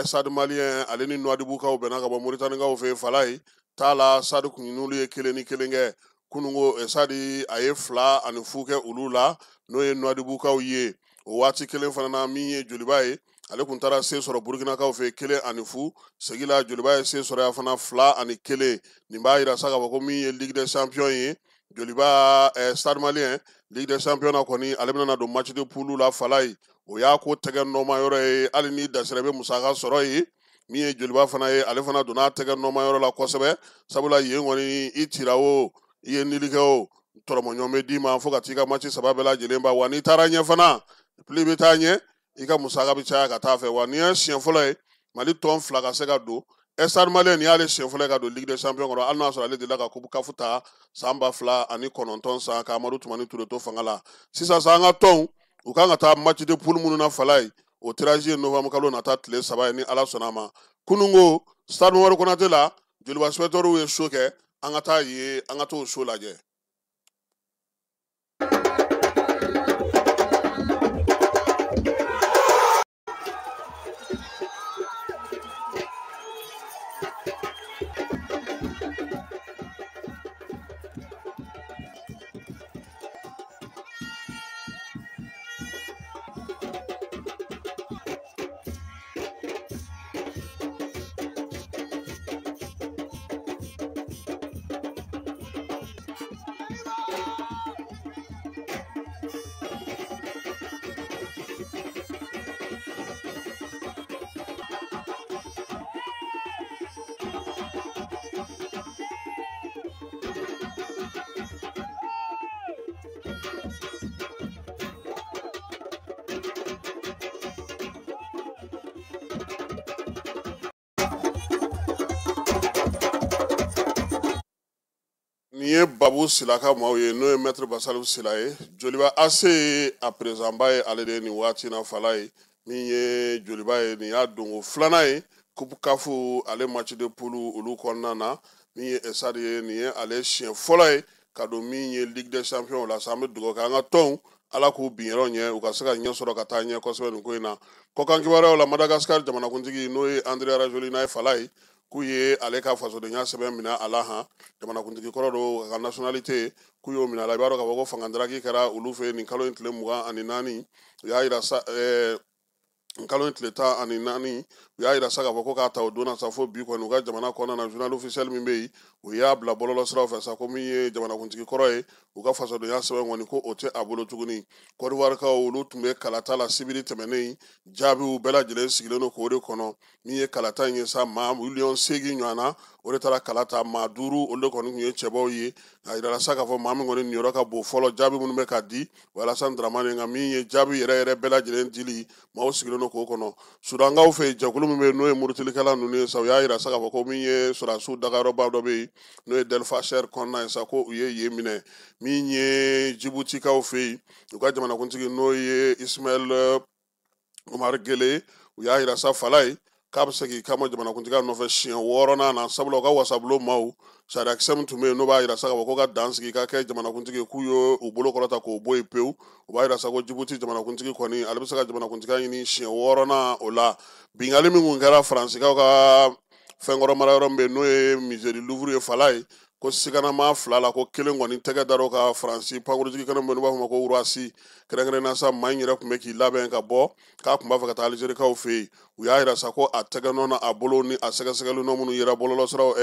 Stade Malien ale ni Nouadhiboukaw bɛnna ka bɔ Moritanikaw fɛ yen fala ye. T'a la Stade kun n'olu ye 1-1 kɛ. Kununko Stade a ye 2-0 kɛ olu la, n'o ye Nouadhiboukaw ye. O waati kelen fana na, min ye Joliba ye, ale kun taara se sɔrɔ Burukinakaw fɛ 1-0. Segi la Joliba ye se sɔrɔ yan fana 2-1. Nin b'a yira sa k'a fɔ ko min ye Ligue des Champions ye, Joliba Stade Malien Ligue des Champions na kɔni, ale bɛna don match de poule la fala ye. O y'a ko tɛgɛ nɔma yɔrɔ ye, hali ni dasira bɛ musaka sɔrɔ ye. Min ye Joliba fana ye, ale fana donna a tɛgɛ nɔma yɔrɔ la kosɛbɛ, sabula yen kɔni i tira o, i ye nili kɛ o, tɔrɔmɔɲɔgɔn bɛ d'i ma fo ka t'i ka match 3 bɛɛ lajɛlen ban. Wa n'i taara ɲɛ fana, plus i bɛ taa ɲɛ, i ka musaka bɛ caya ka taa fɛ. Wa n'i ye siɲɛ fɔlɔ ye Mali tɔn 2 ka se ka don, Stade Malien nin y'ale siɲɛ fɔlɔ ye ka don Ligue des Champions kɔnɔ, hali n'a sɔrɔ ale delila ka Coupe CAF ta san 2009 san ka Amadu Tumani Ture to fanga la. Sisan sa an ka tɔnw, u kan ka taa match de poule minnu na fala ye, o tirage ye novembre kalo nata tile 3 ye ni Ala sɔnna a ma. Kununko Stade Mamadu Konate la, Joliba supporters ye show kɛ, an ka taa yen, an ka t'o show lajɛ. Nin ye Babu Sila ka maaw ye, n'o ye Maître Basalif Sila ye. Joliba AC a président-ba ye ale de ye nin waati na fala ye. Min ye Joliba ye, nin y'a donko filanan ye Coupe CAF ale match de poule olu kɔnɔna na. Min ye Stade ye, nin ye ale siɲɛ fɔlɔ ye ka don min ye Ligue des Champions la sa. An bɛ dugawu kɛ an ka tɔnw, Ala k'u bin yɔrɔ ɲɛ, u ka se ka ɲɛ sɔrɔ ka taa ɲɛ kosɛbɛ nin ko in na. Kɔkan kibaruyaw la, Madagascar jamanakuntigi, n'o ye André Rajoelina ye fala ye, k'u ye ale ka fasodenya sɛbɛn minɛ a la han. Jamanakuntigi kɔrɔ don, a ka nationalité k'u y'o minɛ a la. I b'a dɔn k'a fɔ ko fangandaraki kɛra olu fɛ nin kalo in tile 24. U y'a yira sa, kalo in tile 14, u y'a yira sa k'a fɔ ko k'a ta o don na sa fo bi kɔni, u ka jamana kɔnɔna na journal officiel min bɛ yen, u y'a bila bɔlɔlɔsiraw fɛ sa ko min ye jamanakuntigi kɔrɔ ye, u ka fasodenya sɛbɛn kɔni ko o tɛ a bolo tuguni. Côte d'Ivoire kaw, olu tun bɛ kalata la sibiri tɛmɛnen, jaabiw bɛɛ lajɛlen sigilen don k'o de kɔnɔ. Min ye kalata in ye sa, maa 8 miliyɔn ɲɔgɔn na o de taara kalata, maa 5 olu de kɔni tun ye cɛbaw ye. A yirala sa k'a fɔ maa min kɔni niyɔrɔ ka bon fɔlɔ, jaabi minnu bɛ ka di o ye Alassane Dramane. Nka min ye jaabi yɛrɛ yɛrɛ bɛɛ lajɛlen dili, maaw sigilen don don k'o kɔnɔ. Sudankaw fɛ yen, jɛkulu min bɛ yen n'o ye murutilikɛla ninnu ye sa, u y'a yira sa k'a fɔ ko min ye sɔrɔdasiw dagayɔrɔba dɔ bɛ yen n'o ye Delfasher kɔnɔna ye sa, ko u ye yen minɛ. Min ye Jibutikaw fɛ yen, u ka jamanakuntigi n'o ye Ismaël Omar Guelleh, u y'a yira sa Falaye k'a bɛ se k'i kama jamanakuntigiya nɔfɛ siɲɛ 6nan na, sabula u ka wasabulon maaw sariyakisɛ min tun bɛ yen n'o b'a yira sa k'a fɔ ko ka dan sigi ka kɛ jamanakuntigi k'u ye u bolo kɔrɔta k'o bɔ yen pewu. U b'a yira sa ko Jibuti jamanakuntigi kɔni ale bɛ se ka jamanakuntigiya ɲini siɲɛ 6nan o la. Binkanni min kun kɛra Faransikaw ka fɛnkɔrɔ marayɔrɔ min bɛ yen n'o ye musée du Louvre ye Falaye, ko siganama 2 la ko kelen kɔni tɛgɛ dar'o ka Faransi pankurujigi kɛnɛ min bɛ yen n'u b'a fɔ ma ko Roissy, kɛrɛnkɛrɛnnenya sa maa in yɛrɛ tun bɛ k'i labɛn ka bɔ k'a tun b'a fɛ ka taa Alizerikaw fɛ yen. U y'a yira sa ko a tɛgɛ nɔ na a bolo ni a sɛgɛsɛgɛli nɔ minnu yera bɔlɔlɔsiraw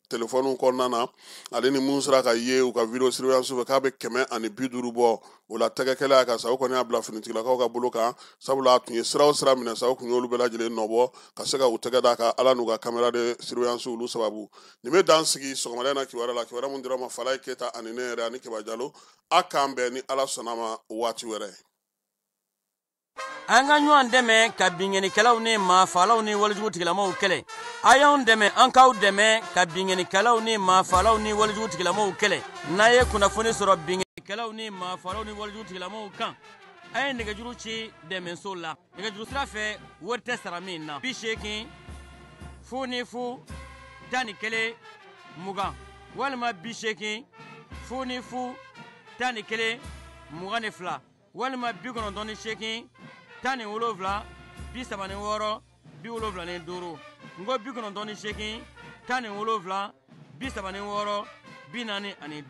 telefɔniw kɔnɔna na, ale ni mun sera ka ye u ka video surveillance fɛ k'a bɛ 150 bɔ. O la tɛgɛ kɛlɛ a kan sa, o kɔni y'a bila finitigilakaw ka bolo kan, sabula a tun ye sira o sira minɛ sa, o tun y'olu bɛɛ lajɛlen nɔbɔ ka se ka u tɛgɛ d'a kan, Ala n'u ka caméra de surveillance olu sababu. Nin bɛ dan sigi sɔgɔmada in na kibaruya la, kibaruya mun dira ma Falaye Keyita ani ne yɛrɛ ani Keba Jalo. A k'an bɛn ni Ala sɔnna ma waati wɛrɛ. An ka ɲɔgɔn dɛmɛ ka binkannikɛlaw ni maafalaw ni walejugu tigilamaw kɛlɛ. A y'anw dɛmɛ, an k'aw dɛmɛ ka binkannikɛlaw ni maafalaw ni walejugu tigilamaw kɛlɛ. N'a ye kunnafoni sɔrɔ binkannikɛlaw ni maafalaw ni walejugu tigilamaw kan, a ye nɛgɛjuru ci dɛmɛso la. Nɛgɛjuru sira fɛ, wari tɛ sara min na. 80 0 0 11 20 walima 80 0 0 11 22 walima 98 17 36 75. N ko 98 17 36 45.